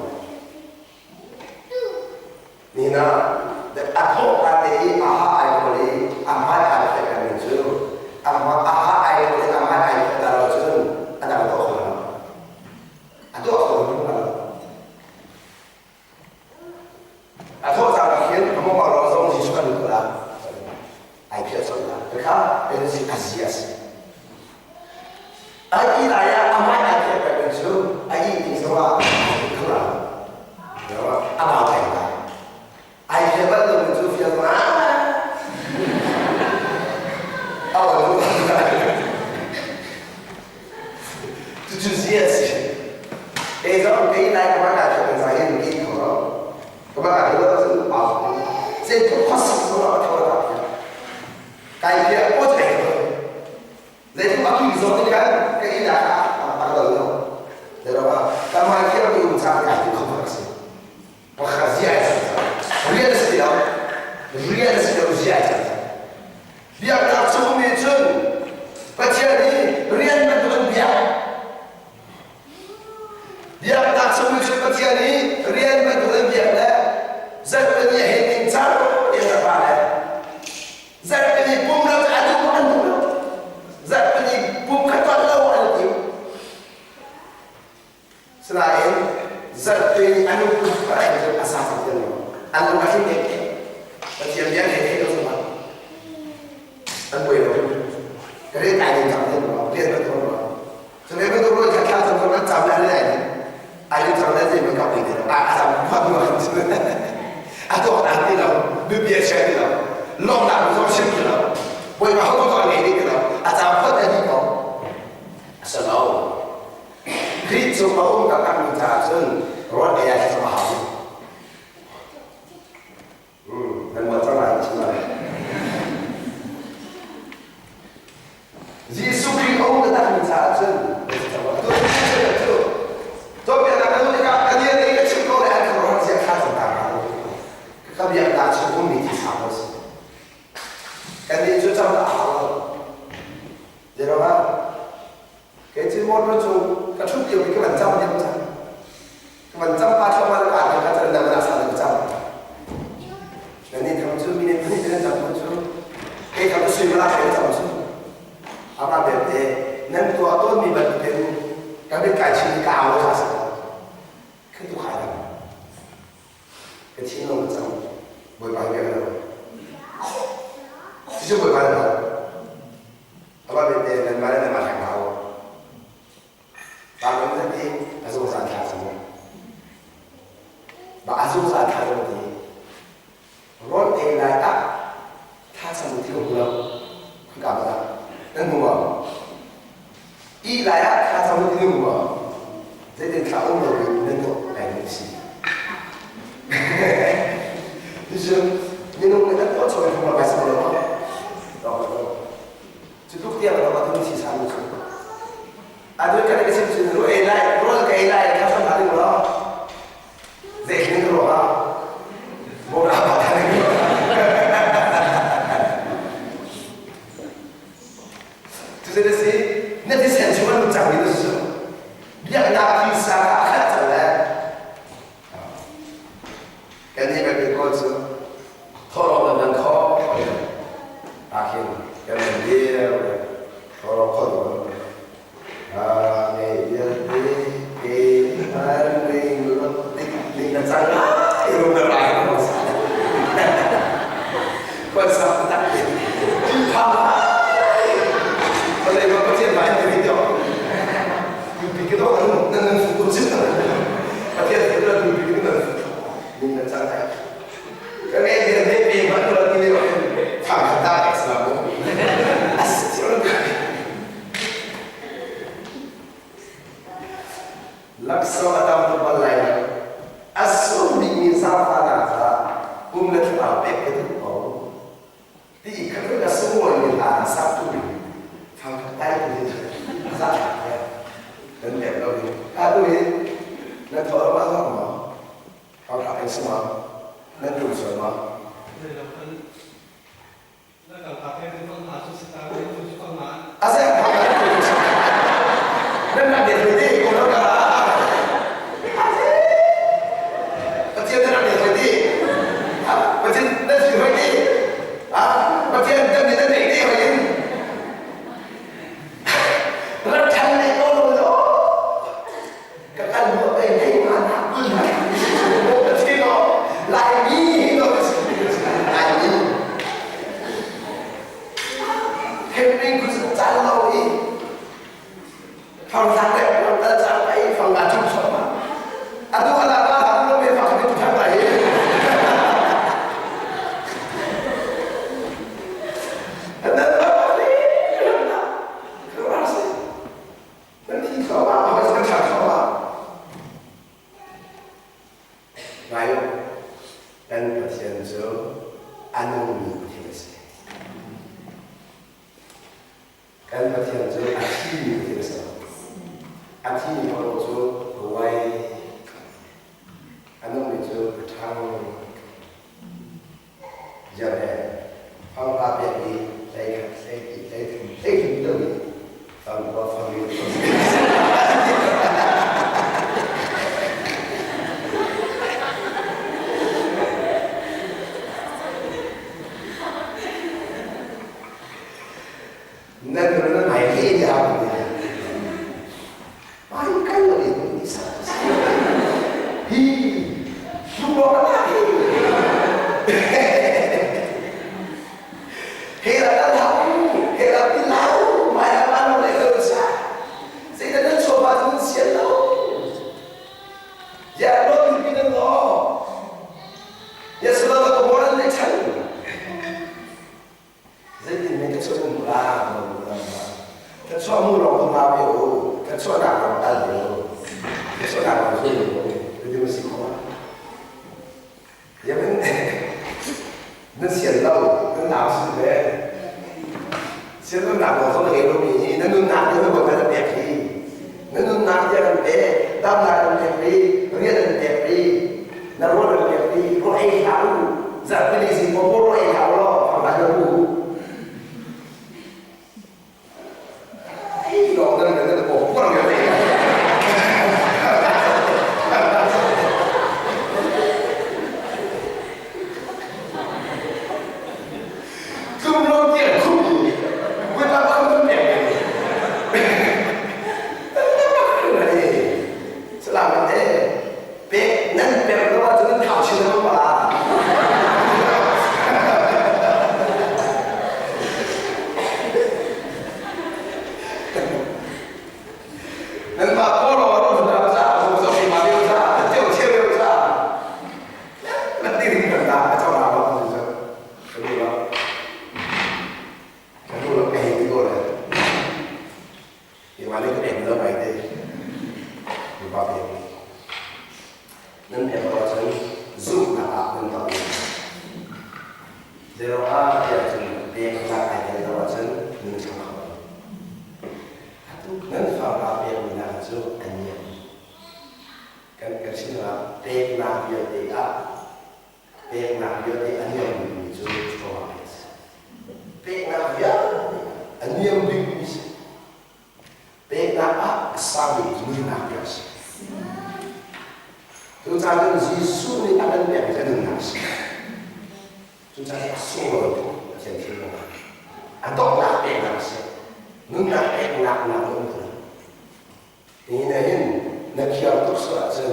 Nihin ah a thawh ka te i a ha ai khawl i a hmai ai fek mi cu a ha ai khawl i a hmai ai fek lo cun a dang tuah kho lo. A tuah kho lo. A thawh cang ah khin a mawng rawh zong Jesuh kan lut la. Ai phiah colh la. Kha kan si a zia si. Ai i lai ah a mai ai phiah pek cu a i ding zong ah a la. A mau theng la. Ai phiah bal lo cu fial ma. A ol Cucu zia a si. Kei zong kei lai ka ka thiam in hin ki kho lo. Ka ka lo cun pa zei tluk khuasak zong ah ka tho ta. Kai bia ko thai ko. Zei tluk a ki zong in kan ka i da ka ka lo lo. Zero ba ka mai thiam mi um cha ka ti kho ka si. Pakhat zia ai rian a si lo. Rian a si lo zia ai Biaknak chung nih cun Pathian hi rian bantuk an biak. Biaknak chung nih cun Pathian hi rian bantuk an biak le zarhpini a hei ning cang ti a pa le zarhpini pum lo cu a duh an duh lo. Zarhpini pum kha tuan lo an tim. Sinain zarhpini an pum kha a sa cang ti lo. An lung a tling Pathian bia he theih lo zongah an buai lo. Ka rian ai ding cang ding lo, rian ka tuan lo. So rian ka tuan lo kha thla cam an cam le an ai ding. Ai ding cang le zei man ka pui ti lo. A a cam phuan lo an cu. A tuak an ti lo, biapia chia ti lo. Lawmnak zong chim ti lo. Bawipa ho to ngei ding ti lo. A cam phuan te dih ko. A si lo. Khrih cu a um taktakmi caah cun ruat ei ah a hau. Nan mual cang lai chim lai. Jesuh Khrih a um taktakmi caah cun tu Cawnpiaknak kan tikah ka dir i ka chim ko le an khuaruahhar zia kha cang ta ka biaknak chung ummi thil sa ko si. Kannih cu cam a hau lo. Zeiruangah? Kei cu motor cu ka ṭhut lio i ka van cam diam cang. Ka van cam pa thluahmah le kaa ka can dang na sa ka cam. Nannih tham cu mine pahnih nan cam cu kei tham cu suimilam ka cam cu. Amah belte nan tuah tawnmi bantukin ka mit kai chin ka au sa sa. Khi tu khai dang. Ka thinlung ka cam. Bawipa hi ka lo. Cucu Bawipa na lo. Amah belte nanmah le nanmah hleng hlah u. Baibal nan ti a zungzal thla cang. Ba a zungzal thla cang ti. Rawl ei lai ah thla cam ti um lo. Khika ba nan hmu maw? Ih lai ah thla cam ti hmu maw? Zeitin thla um lo in nan tuah lai mi si. Cucu minung nih an tuah chawi phung la bai sam lo ma? Cu tluk tiang ram ah cun thisa mi cu. Atu kan ka chim cun ru ei lai, rawl ka ei lai, kha sam ding lo. Zei thling ka ruah ah bora pa than ding. Cu zei si, na thisen chung an cang mi na su. Biaknak thisa ka khat cang le. Kan nih kan kawl cu thawhlawm nan nan kho ahkhin kan nan dir thawhlawm kho tu ngei vialte ke an ring dik ning na cang lai rum na rai ko sa kon sa tak te ti phang palei ma pathian mai ni ri Nupi ke dawh nan nan nan fu cin Pathian fu na nupi ke nan fu ning nan cang ai. Ka ngai dia ne pe ma tu la ti le phang khat ta ek sa mo. As ti ron ka. Laksawng a tam tuk bal lai lo. A sung bikmi zaangfahnak kha pum le thlarau pek ka duh ko. Ti kha a sunglawi hla na sak tu fang khat tai tu hi za thlak te kan pek lo hi a tu hi na thawh ma thawk ma fang khat ai suma nan tum sual ma ase phang khat tu nan na de de ko na ka ase Pathian na rak hoi ti Pathian na si hoi ti Pathian kan nih na neih ti hoi in rak ṭhan le ko lo lo ka kal mo ei nei ma na kun ka thi lo lai mi lo lai mi Henry kun chan lo i Fang thang le lam kal cang ai fang nga chung sawm ma. Atu ala ka hang lo me fang tu thang lai. Nan ba ni ka si. Nan thi kho ma ma kan tha kho ma. Ngai kan Pathian cu a nungmi Pathian a si. Kan Pathian cu a thimi Pathian a si lo. A thimi paoh cu ruai a nungmi cu a ṭhang. Ziah fangpa pek i hlei khat hlei hnih hlei thum hlei thum lo i fangkua fangri Nan nun nan ai hle ti hau ti. Mai kal lo in ni sa. Hi lung ka ta hi. He la ta lau, he la ti lau, mai la ma lo le lo sa. Sei ta nan cho ba nun sian lo. Ya lo tu pi nan lo. Ya sa lo ko moran le chan. Zeitin men ka chuah mu la ka chuah mu lawng ka pe u ka chuahnak lawng tal ve u ka chuahnak lawng ve u ti ma si kho yamin nan sian lo nan nau si ve sian lo nak lawng zong ngei lo mi hi nan nunnak te nan kan pek hi nan nunnak te kan pe damnak kan pek ri rian kan pek ri na rual kan pek ri ruah ei hlah u zarhpini zing ko ruah ei hlah u law phang hlah u. Zeiruangah tiah cun peknak ai tel lo ahcun nun ṭha kho lo. Atu nan fapa pekmi hna cu an niam. Kan kan sinah peknak vialte ah peknak vialte a niam bikmi cu chawva pek a si. Peknak vialte a niam bikmi si. Peknak ah a sang bik nunnak bia a si. Tucaan Jesuh nih a kan pekmi kan nunnak a si. Cucaah a sunglawi tuk Pathian thil ruangah. A donghnak peknak a si. Nunnak peknak nak a um ti lo. Hi na hin na khiar tuk sual ahcun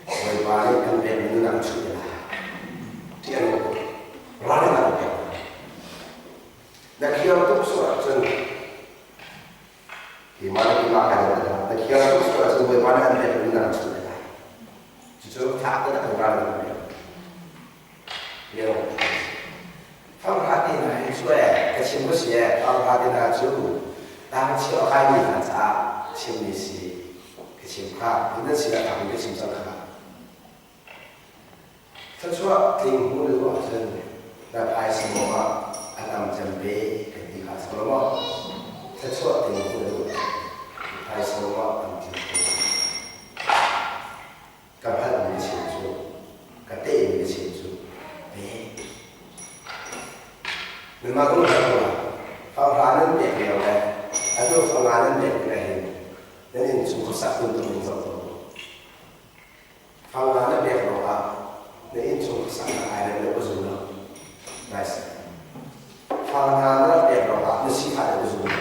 Bawipa nih kan pekmi nunnak a chuh te lai. Ṭih a nung tuk. Ralrin a kan pek. Na khiar tuk sual ahcun keimah le keimah kan na khiar tuk sual ahcun Bawipa nih an pekmi nunnak a chuh te lai. Cucu thah te kan ralrin a kan pek. Fanghra te hna hi cu ee ka chim ko si ee fanghra te hna cu tangchia a kaimi hna caah chimmi si ka chim kha nan sinah thak in ka chim cang kha. Thluachuah tling hmu na duh ahcun na phaisa maw ah a tam cem ve kan ti kha si lo maw? Thluachuah tling hmu na duh ahcun na phaisa maw ah tam cem ve. Ka hngalhmi ka chim cu, ka tehmi ka chim cu, pe. Nangmah kong hngalh ko fanghra nan pek lio le atu fanga nan pek tikah hin nan innchung khuasak tuntuk ning zoh tuah u. Fanga na pek ruangah na innchung khuasaknak ai rem lo ka zum lo. Nice. Fanga na rak pek ruangah na sifah deuh ka zum lo.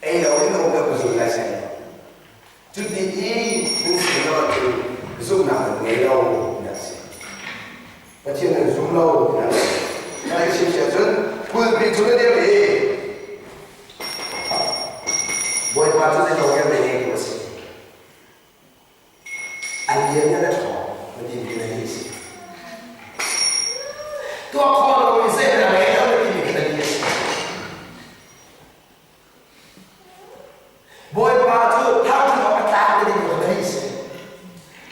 Ei lo in um deuh ka zum lai sai lo. Cuti i nan si lo ahcun zumhnak nan ngei lo tinak a si. Pathian nan zum lo tinak a si. Kai chim si ahcun pulpi cu na dir i Bawipa cu zeizong vialte ngeitu a si. An lian na ṭhawng na timi na hi a si. Tuah khawh lomi zei na ngei lo na timi kha na li a si. Bawipa cu thangṭhat awk a tlak na ding na lih a si.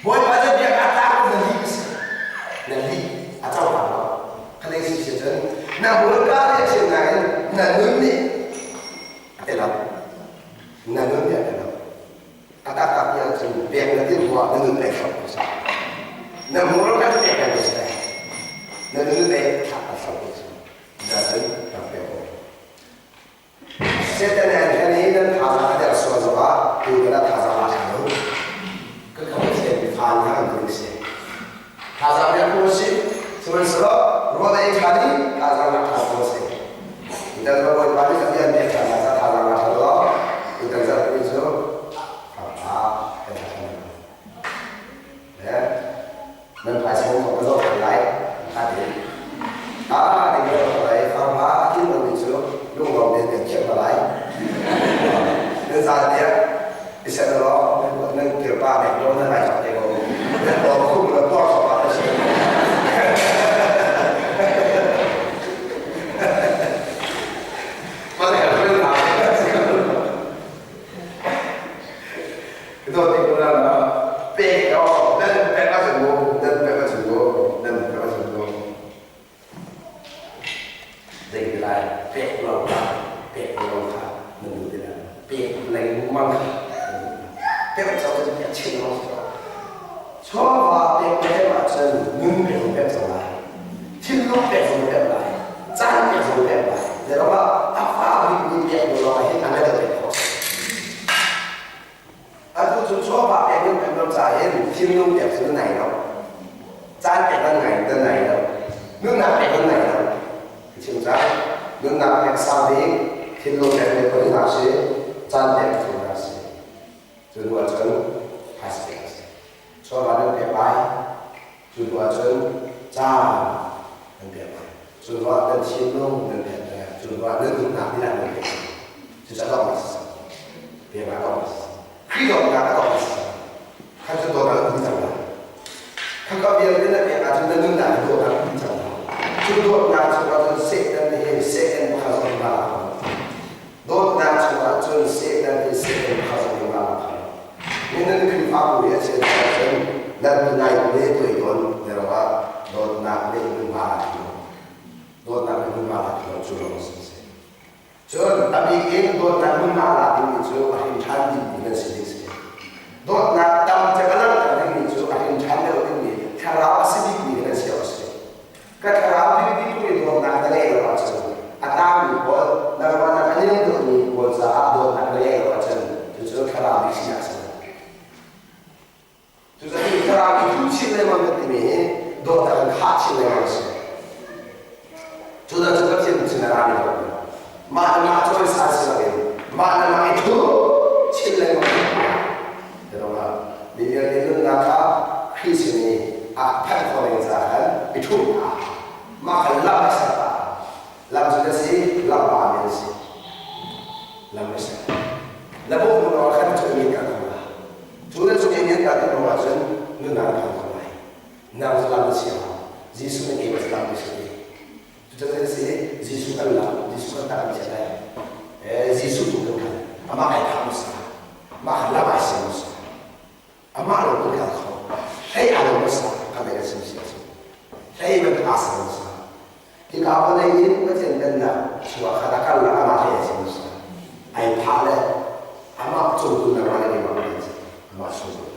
Bawipa cu biak a tlak na lih a si. Na lih a cohlang lo. Khalei si si cun na hmurka nih a chim nain na nun nih a ti lo. Na nun nih a ti lo. A taktak ti ahcun pek na ti hnuah na nun lei hrawk ko seh. Na hmurka cu pek ko seh. Na nun lei thlak a hrawk ko seh. Cun rak pek ko. Satan he hi nan thazaang a der sual zongah tu kan ah thazaang la ṭha lo. Ka ka Pathian fa nih kan tu si. Thazaang der ko si. Sihmanhsehlaw rual ei ṭha nih thazaang lak ṭha ko si. Tutan ka Bawipa nih ka bia an pek ṭhan lai caah thazaang la ṭha lo. Tutan zarhpi cu ṭha kan ṭha ṭhan lo. Le nan phaisa kong ka zoh ṭhan lai ṭha tein. Ah, ding ka zoh lai fangma a tlin lomi cu lunglawm tein kan khiah hna lai. Nan zan tiah i set law nan kirpa nek law nan ai chak te ko. Nan aw khum la tuar khop ah si. Mah le Pek aw nan pek ahcun mu nan pek ahcun mu nan pek ahcun mu zei ti lai pek lo kha pek lo kha nan duh ti lai pek lengmang kha pek cang cu pek chin lawng si chawva pek pek ahcun nun pek zong pek cang lai thinlung pek zong pek lai caan pek zong pek lai zeiruangah a fa bik mi pek lo lawng hin a ngan pek khawh. Atu cu chawva pek in kan ram ca in thinlung pek cu na nai lo. Caan pek nan ngai nan nai lo. Nunnak pek nan nai lo. Ka chim cang. Nunnak pek sang ding, thinlung pek le pali hna si, caan pek thum hna si. Cu hnu ahcun phaisa pek a si. Chawva nan pek lai. Cu hnu ahcun caan nan pek lai. Cu hnu ah nan thinlung nan pek lai. Cu hnu ah nan nunnak dihlak nan pek lai. Cucu a dongh a si. Pek a dongh a si. Khrih dawtnak a dongh a si. Kha cu dawtnak a um cang lai. Kha ka vialte na pek ahcun na nunnak hi dawtnak a um cang lai. Cu dawtnak chungah cun Satan nih hin Satan pakhat zong in aa lak. Dawtnak chungah cun Satan nih Satan pakhat zong in aa lak. Nihin Khrihfabu hi a cheu cun nan nai ne tuai tawn te ruangah dawtnak nih hmunhma aa thim. bik in dawtnak hmunhma a la dingmi cu a hrin ṭhan dingmi nan si ding si. Dawtnak tam cem a langhter dingmi cu a hrin ṭhan deuh dingmi thlarau a si bikmi nan si awk a si. Ka thlarau biapi tuk i dawtnak na ngeih lo ahcun a tangmi pawl nangmah nak a niam deuhmi pawl caah dawtnak na ngeih lo ahcun cucu thlarau bik sinak a si. Cucaah thlarau i thu chin lengmang kan timi hi dawtnak in khah chin lengmang a si. Cudah cu Pathian sin a rami lo. Mah le mah cawisan si loin mah le mah i thu chin lengmang. Mi vialte nunnak kha Khrih sin i a phanh khawh ding caah khan i ṭhumh hna. Mah kha lam a ser ta. Lam cu na si, lam pa men si. Lam a ser. Na bawk hnu ah khan cu min ka kho la. Cu na cung i min ka kho ahcun nunnak na phan kho lai. Nang cu lam na si hau. Jesuh na ke lam na si. Cucaah si Jesuh kan lam, Jesuh kan tak an si lai. Jesuh tu kan kal. Amah ai thah hmasa. Amah lam ai siam hmasa. Amah lo kan kal kho. Hlei aa lo hmasa kan ei sim si ahcun. Hlei bantuk aa ser hmasa. Hika vawlei in Pathian pennak chungah khan a kal le amah hlei a sim hmasa. Ai phah le amah cungtu nangmah le keimah kan si. Amah sungtu.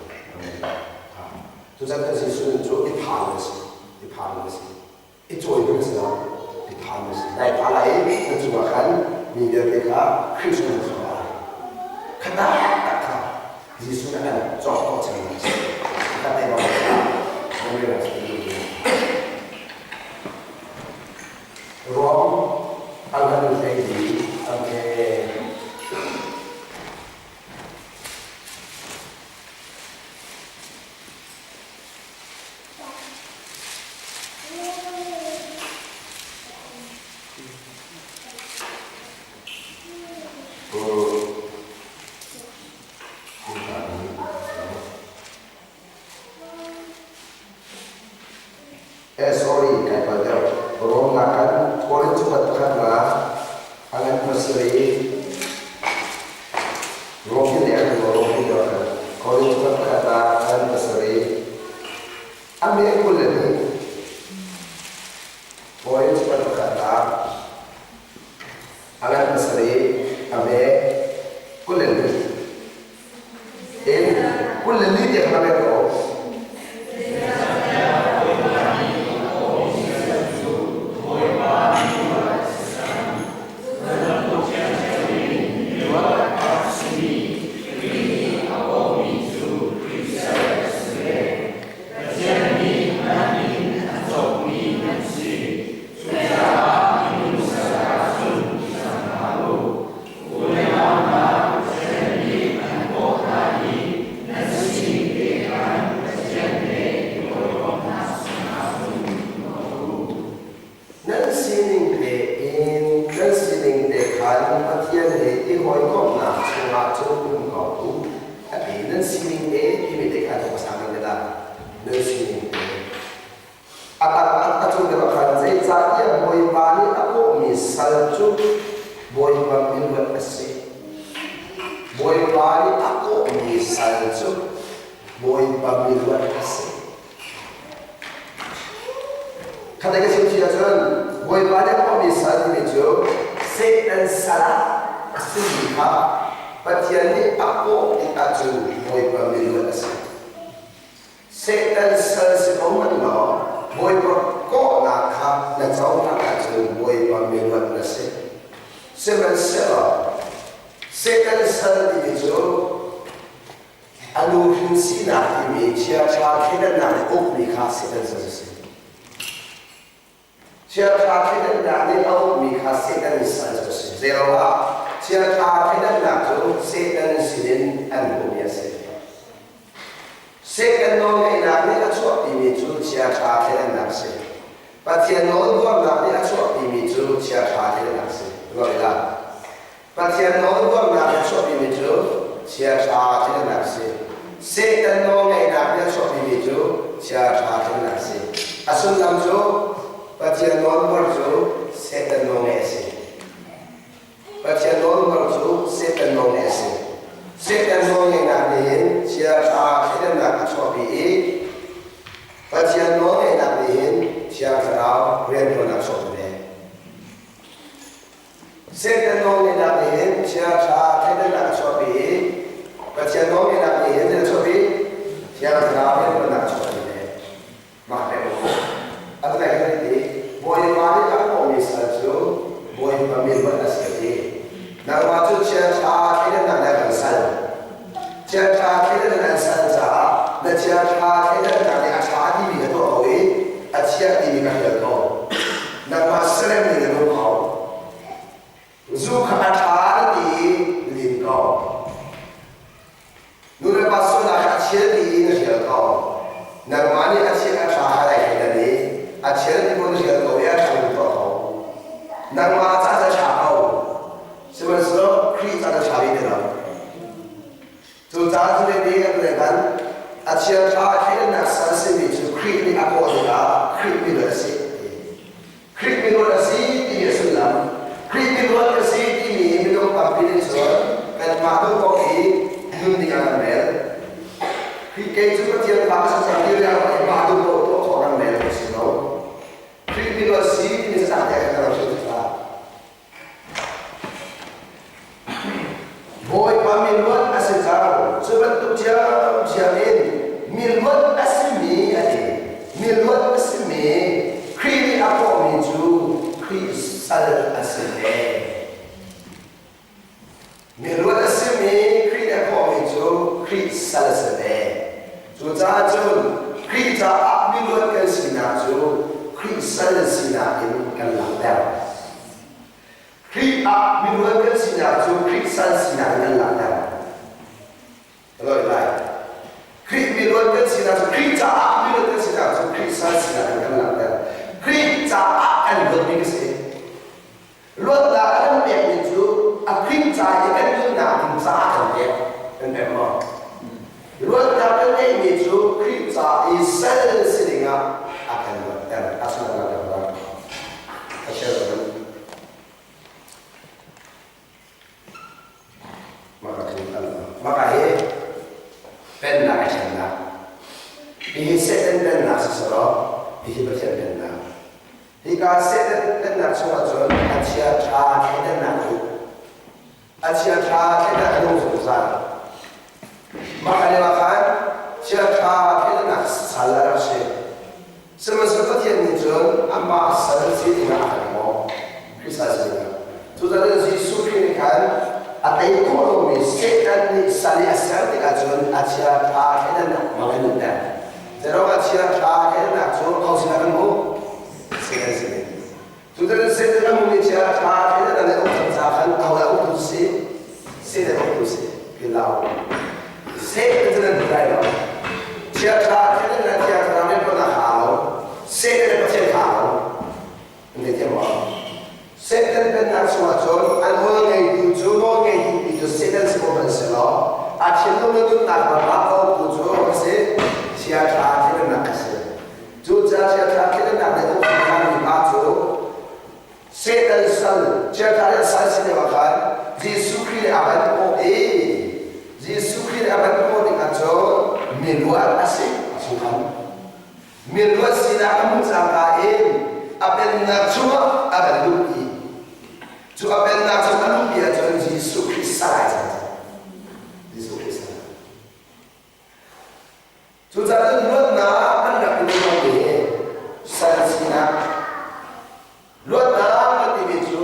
Cucaah kan Jesuh cu i phah na si. I phah na si. I cawi ding a si lo, i phah na si. Nai phah lai i na cungah khan mi vialte kha Khrih chung na chuah lai. Kha tak kha Jesuh nih a kan cawk khawh cang a si. Kha te bang kha Rom an kan hlei i an ke Eh sorry kai palh deuh. Rom nakan Korin cakuat pakhatnak a ngan pasarih i Rom hi leh kan Rom hi deuh kan Korin cakuat pakhatnak a ngan pasarih a me 22. Korin cakuat pakhatnak a ngan pasarih a me 22. In 22 tiang na rel ko. Nan sining tein nan sining te khan Pathian he i hawikomhnak chungah cun um ko u a ti. Nan sining te timi te kha hmasa nan la. Nan sining te. A tak a cung deuh ah khan zeicahtiah Bawipa nih a kawhmi sal cu Bawipa miluat a si. Bawipa nih a kawhmi sal cu Bawipa miluat a si. Khatte ka chim si ahcun Bawipa nih a kawhmi sal timi cu Satan sal ah a simi kha Pathian nih a kawh tik ahcun Bawipa miluat a si. Satan sal si ko hmanh law Bawipa kawhnak kha na cohlan ahcun Bawipa miluat na si. Sihmanhsehlaw Satan sal timi cu a nu hrin sinak timi chiaṭha thleidannak nih ukmi kha Satan sal a si. Chiaṭha thleidannak nih a ukmi kha Satan sal cu a si. Zeiruangah chiaṭha thleidannak cu Satan sinin an hmuhmi a si. Satan nawlngeihnak nih a chuahpimi cu chiaṭha thleidannak a si. Pathian nawlbuarnak nih a chuahpimi cu chiaṭha thleidannak a si. Ruah ila. Pathian nawlbuarnak nih a chuahpimi cu chiaṭha thleidannak a si. Satan nawlngeihnak nih a chuahpimi cu chiaṭha thleidannak a si. A sullam cu Pathian nawlbuar cu Satan nawlngeih a si. Pathian nawlbuar cu Satan nawlngeih a si. Satan nawlngeihnak nih hin chiaṭha thleidannak a chuahpi i Pathian nawlngeihnak nih hin Thiang Thlarau rianṭuannak a chuahpi ve. Satan nawlngeihnak nih hin chia ṭha thleidannak a chuahpi i Pathian nawlngeihnak nih hin a chuahpi Thiang Thlarau rianṭuannak a chuahpi ve. Mah pek u. A tlai kan ti. Bawipa nih a kawhmi sal cu Bawipa miluat a si a ti. Nangmah cu chia ṭha thleidannak le kan sal. Chia ṭha thleidannak an sal caah na chia ṭha thleidannak nih a ṭha timi ka tuah ko i a chia timi ka hrial ko. Nangmah serem ning in um ko. Zu kha a ṭha na ti i lim ko. Nu le pa sualnak kha a chial ti i na hrial ko. Nangmah nih a chia a ṭha kha dai thleidan i a chial ti bu na hrial ko i a ṭha na tuah ko. Nangmah ca cu a ṭha ko. Sihmanhsehlaw Khrih ca cu a ṭha ve ti lo. Cucaah cu le an le khan a chiaṭha thleidannak sal simi cu Khrih nih a kawh tikah Khrih miluat a si. Khrih miluat a si timi a sullam. Khrih miluat ka si timi minung tampi nih cun kanmah duh paoh i nun ding ah kan rel. Khrih kei cu Pathian fa ka si cang ti riangmang i mah duh paoh tuah khawh kan rel a si lo. Khrih miluat si timi cacang te kan rak hrilh tikah Bawipa miluat a si cang. Cu bantuk ṭhiamṭhiam in miluat a simi a ti. Miluat a simi Khrih nih a kawhmi cu Khrih sal a si ve. Miluat a simi Khrih nih a kawhmi cu Khrih sal a si ve. Cucaah cun Khrih caah miluat kan sinak cu Khrih sal sinak in kan langhter. Khrih ah miluat kan sinak cu Khrih sal sinak in kan langhter. Ka loi lai. Khrih miluat kan sinak cu Khrih caah miluat kan sinak cu Khrih sal sinak in kan langhter. Khrih caah kan luatmi ka si. Luatnak a kan pekmi cu a Khrih ca i kan nunnak ding caah kan pek. Kan pek maw? Luatnak kan ngeihmi cu Khrih ca i sal si dingah a kan luatter. A sullam kan ruah. A share kan. Maka hi pennak a thlennak. Hihi Satan pennak si selaw, hihi Pathian pennak. Hika Satan pennak chungah cun a chia ṭha thleidannak cu a chia ṭha thleidannak a nung zungzal. Mah lio ah khan chia ṭha thleidannak sal a rak si. Sihmanhsehlaw Pathian nih cun amah sal si dingah a kan mawh. Khrih sal si dingah. Cucaah Jesuh Khrih nih khan a tei khawh lomi Satan nih sal i a ser tikah cun a chia ṭha thleidannak hmang in nunter. Zeiruangah chia ṭha thleidannak cu ho sinah kan hmuh? Satan sin. Cucaah Satan a hmumi chia ṭha thleidannak nih a uk cang caah khan aho dah uktu si? Satan uktu si. Philh Satan cu nan hmu lai lo. Chia ṭha thleidannak thiang thlarau rianṭuannak kha aa lo. Satan le Pathian kha aa lo. An theithiam maw? Satan pennak chungah cun a nawlngeitu cu nawlngeitu pi cu Satan si ko hmanh selaw a thinlung le nunnak ram ah kautu cu a si chiaṭha thleidannak a si. Cucaah chiaṭha thleidannak nih a ukmi pa cu Satan sal chiaṭha le sal si lio ah khan Jesuh Khrih nih a van kawh i Jesuh Khrih nih a van kawh tikah cun miluat a si a chungkhar. Miluat sinak a hmuh cangka in a pennak chungah a van luhpi. Cu a pennak chung a luhpi ahcun Jesuh Khrih salai cang. Jesuh Khrih salai. Cucaah cun luatnak kan rak i duhmi hi sal sinak luatnak kan timi cu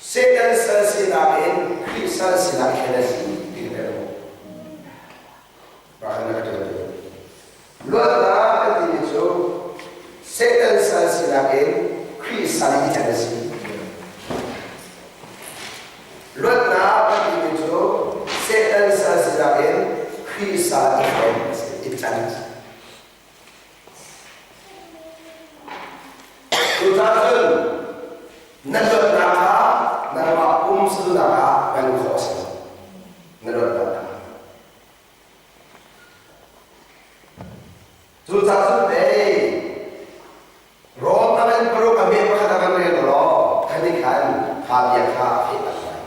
Satan sal sinak in Khrih sal sinak khen a si ti kan theih. Luatnak kan timi cu Satan sal sinak in Khrih sal i can a si. Luatnak kan timi cu Satan sal sinak in Khrih sal i hrawm a si, i can a si. Cucaah cun na luatnak kha nangmah pumsaduhnak ah hman khawh a si. Na luatnak kha. Cucaah cun pei Rom amen paruk a me pakhat a kan rel law khan i khan kha bia kha a fehter lai.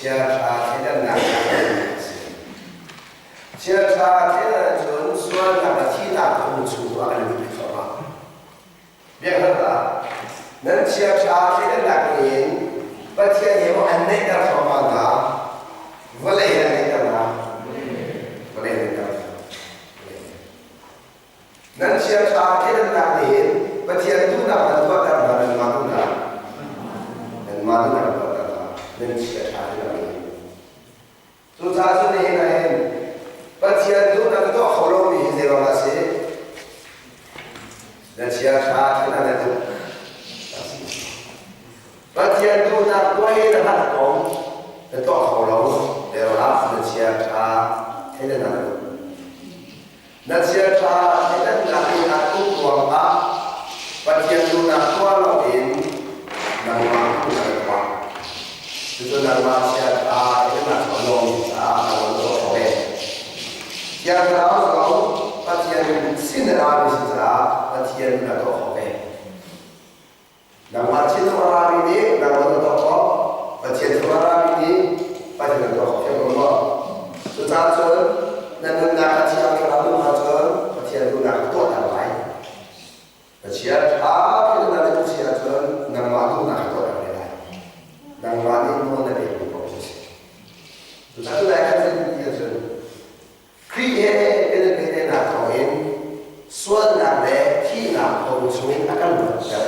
Chiaṭha thleidannak a si. Chiaṭha thleidan ahcun sualnak le thihnak phung chung ah kan lut thluahmah. Biaknak ah nan chiaṭha thleidannak in Pathian he maw an neihter thluahmah hna, vawlei he an neihter hna? Vawlei an neihter hna. Nan chiaṭha thleidannak nih hin Pathian duhnak nan tuahter hna, nanmah duhnak. Nanmah duhnak nan tuahter hna, nan chiaṭha thleidannak nih hin. Cucaah cun nihin ah hin Pathian duhnak na tuah kho lomi hi zei ruangah a si? Na chiaṭha thil na duh. Pathian duhnak tuah hi na hngalh ko, na tuah kho lo, ruangah na chiaṭha thil na duh. Na chiaṭha thleidannak in aa tuk ruangah Pathian duhnak tuah loin nangmah duhnak na tuah. Cucu nangmah chiaṭha thleidannak cu a lawmmi caah na lawm tuah kho ve. Thiang Thlarau zong Pathian sin a rami si caah Pathian duhnak tuah kho ve. Nangmah thinlung a rami nih nangmah na tuah khawh. Pathian thinlung a rami nih Pathian na tuah khawh thiam ko maw? Cucaah cun na nunnak a Thiang Thlarau nun ahcun Pathian duhnak ka tuahter lai. Pathian ṭha tein na duh si ahcun nangmah duhnak ka tuahter ve lai. Nangmah nih nawl na pekmi paoh cu a si. Cucaah tulai kan zei ti ahcun Khrih he kan i pehtlaihnak thawngin sualnak le thihnak thong chungin a kan luatter.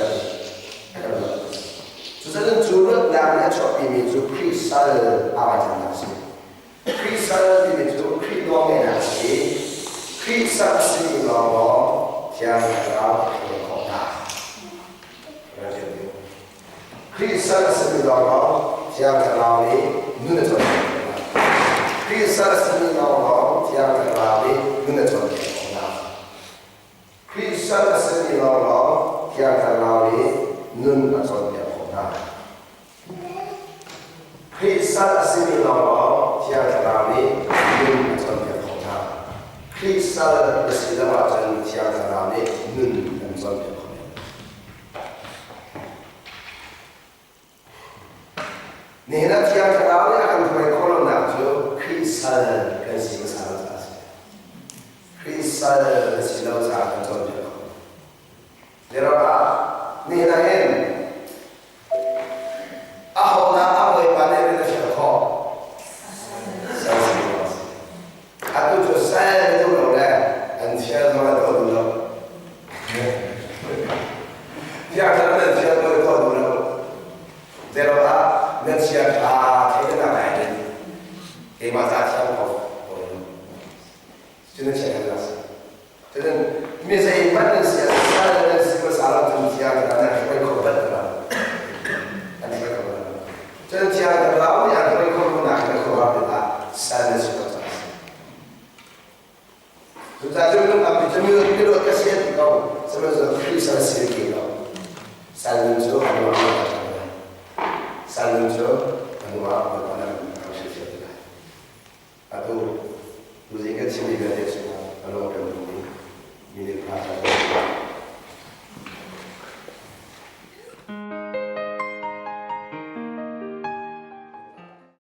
A kan luatter. Cucaah cu luatnak nih a chuahpimi cu Khrih sal aa ralchannak a si. Khrih sal timi cu Khrih nawlngeihnak a si i Khrih sal a simi lawnglawng Thiang Thlarau a hruai khawh hna. Khrih sal a simi lawnglawng Thiang Thlarau nih nun a cawnpiak khawh hna. Khrih sal a simi lawnglawng Thiang Thlarau nih nun a cawnpiak khawh hna. Khrih sal a simi lawnglawng Thiang Thlarau nih nun a cawnpiak khawh hna. Khrih sal a simi lawnglawng Thiang Thlarau nih nun a cawnpiak khawh hna. Khrih sal na si lo ahcun Thiang Thlarau nih nun an cawnpiak khawh. Nihin ah Thiang Thlarau nih a kan hruai khawh lonak cu Khrih sal kan si hmasa lo caah a si. Khrih sal na si lo caah kan cawnpiak kho. Zeiruangah nihin ah hin ahodah a bawipa nih a fial khawh? Sal si lo. Atu cu sal na duh lo le an fial zong an tuah duh lo. Thiang Thlarau nan fial ko tuah duh lo. Zeiruangah nan chia ṭha thei na ngai ning. Keimah ca thiang ko ko Cu nan chia ṭha si. Cun mi zeihmanh nan si ah sal nan si hmasa lo cun Thiang Thlarau nan hruai kho bal lo. An hruai kho bal lo. Cun Thiang Thlarau nih an hruai kho nak na khuaruah tikah sal nan si ko caah a si. Cucaah cu minung tampi cu mi luat ka si an ti ko. Sihmanhsehlaw Khrih sal si an ti lo. Sal nun cu a nuam lo.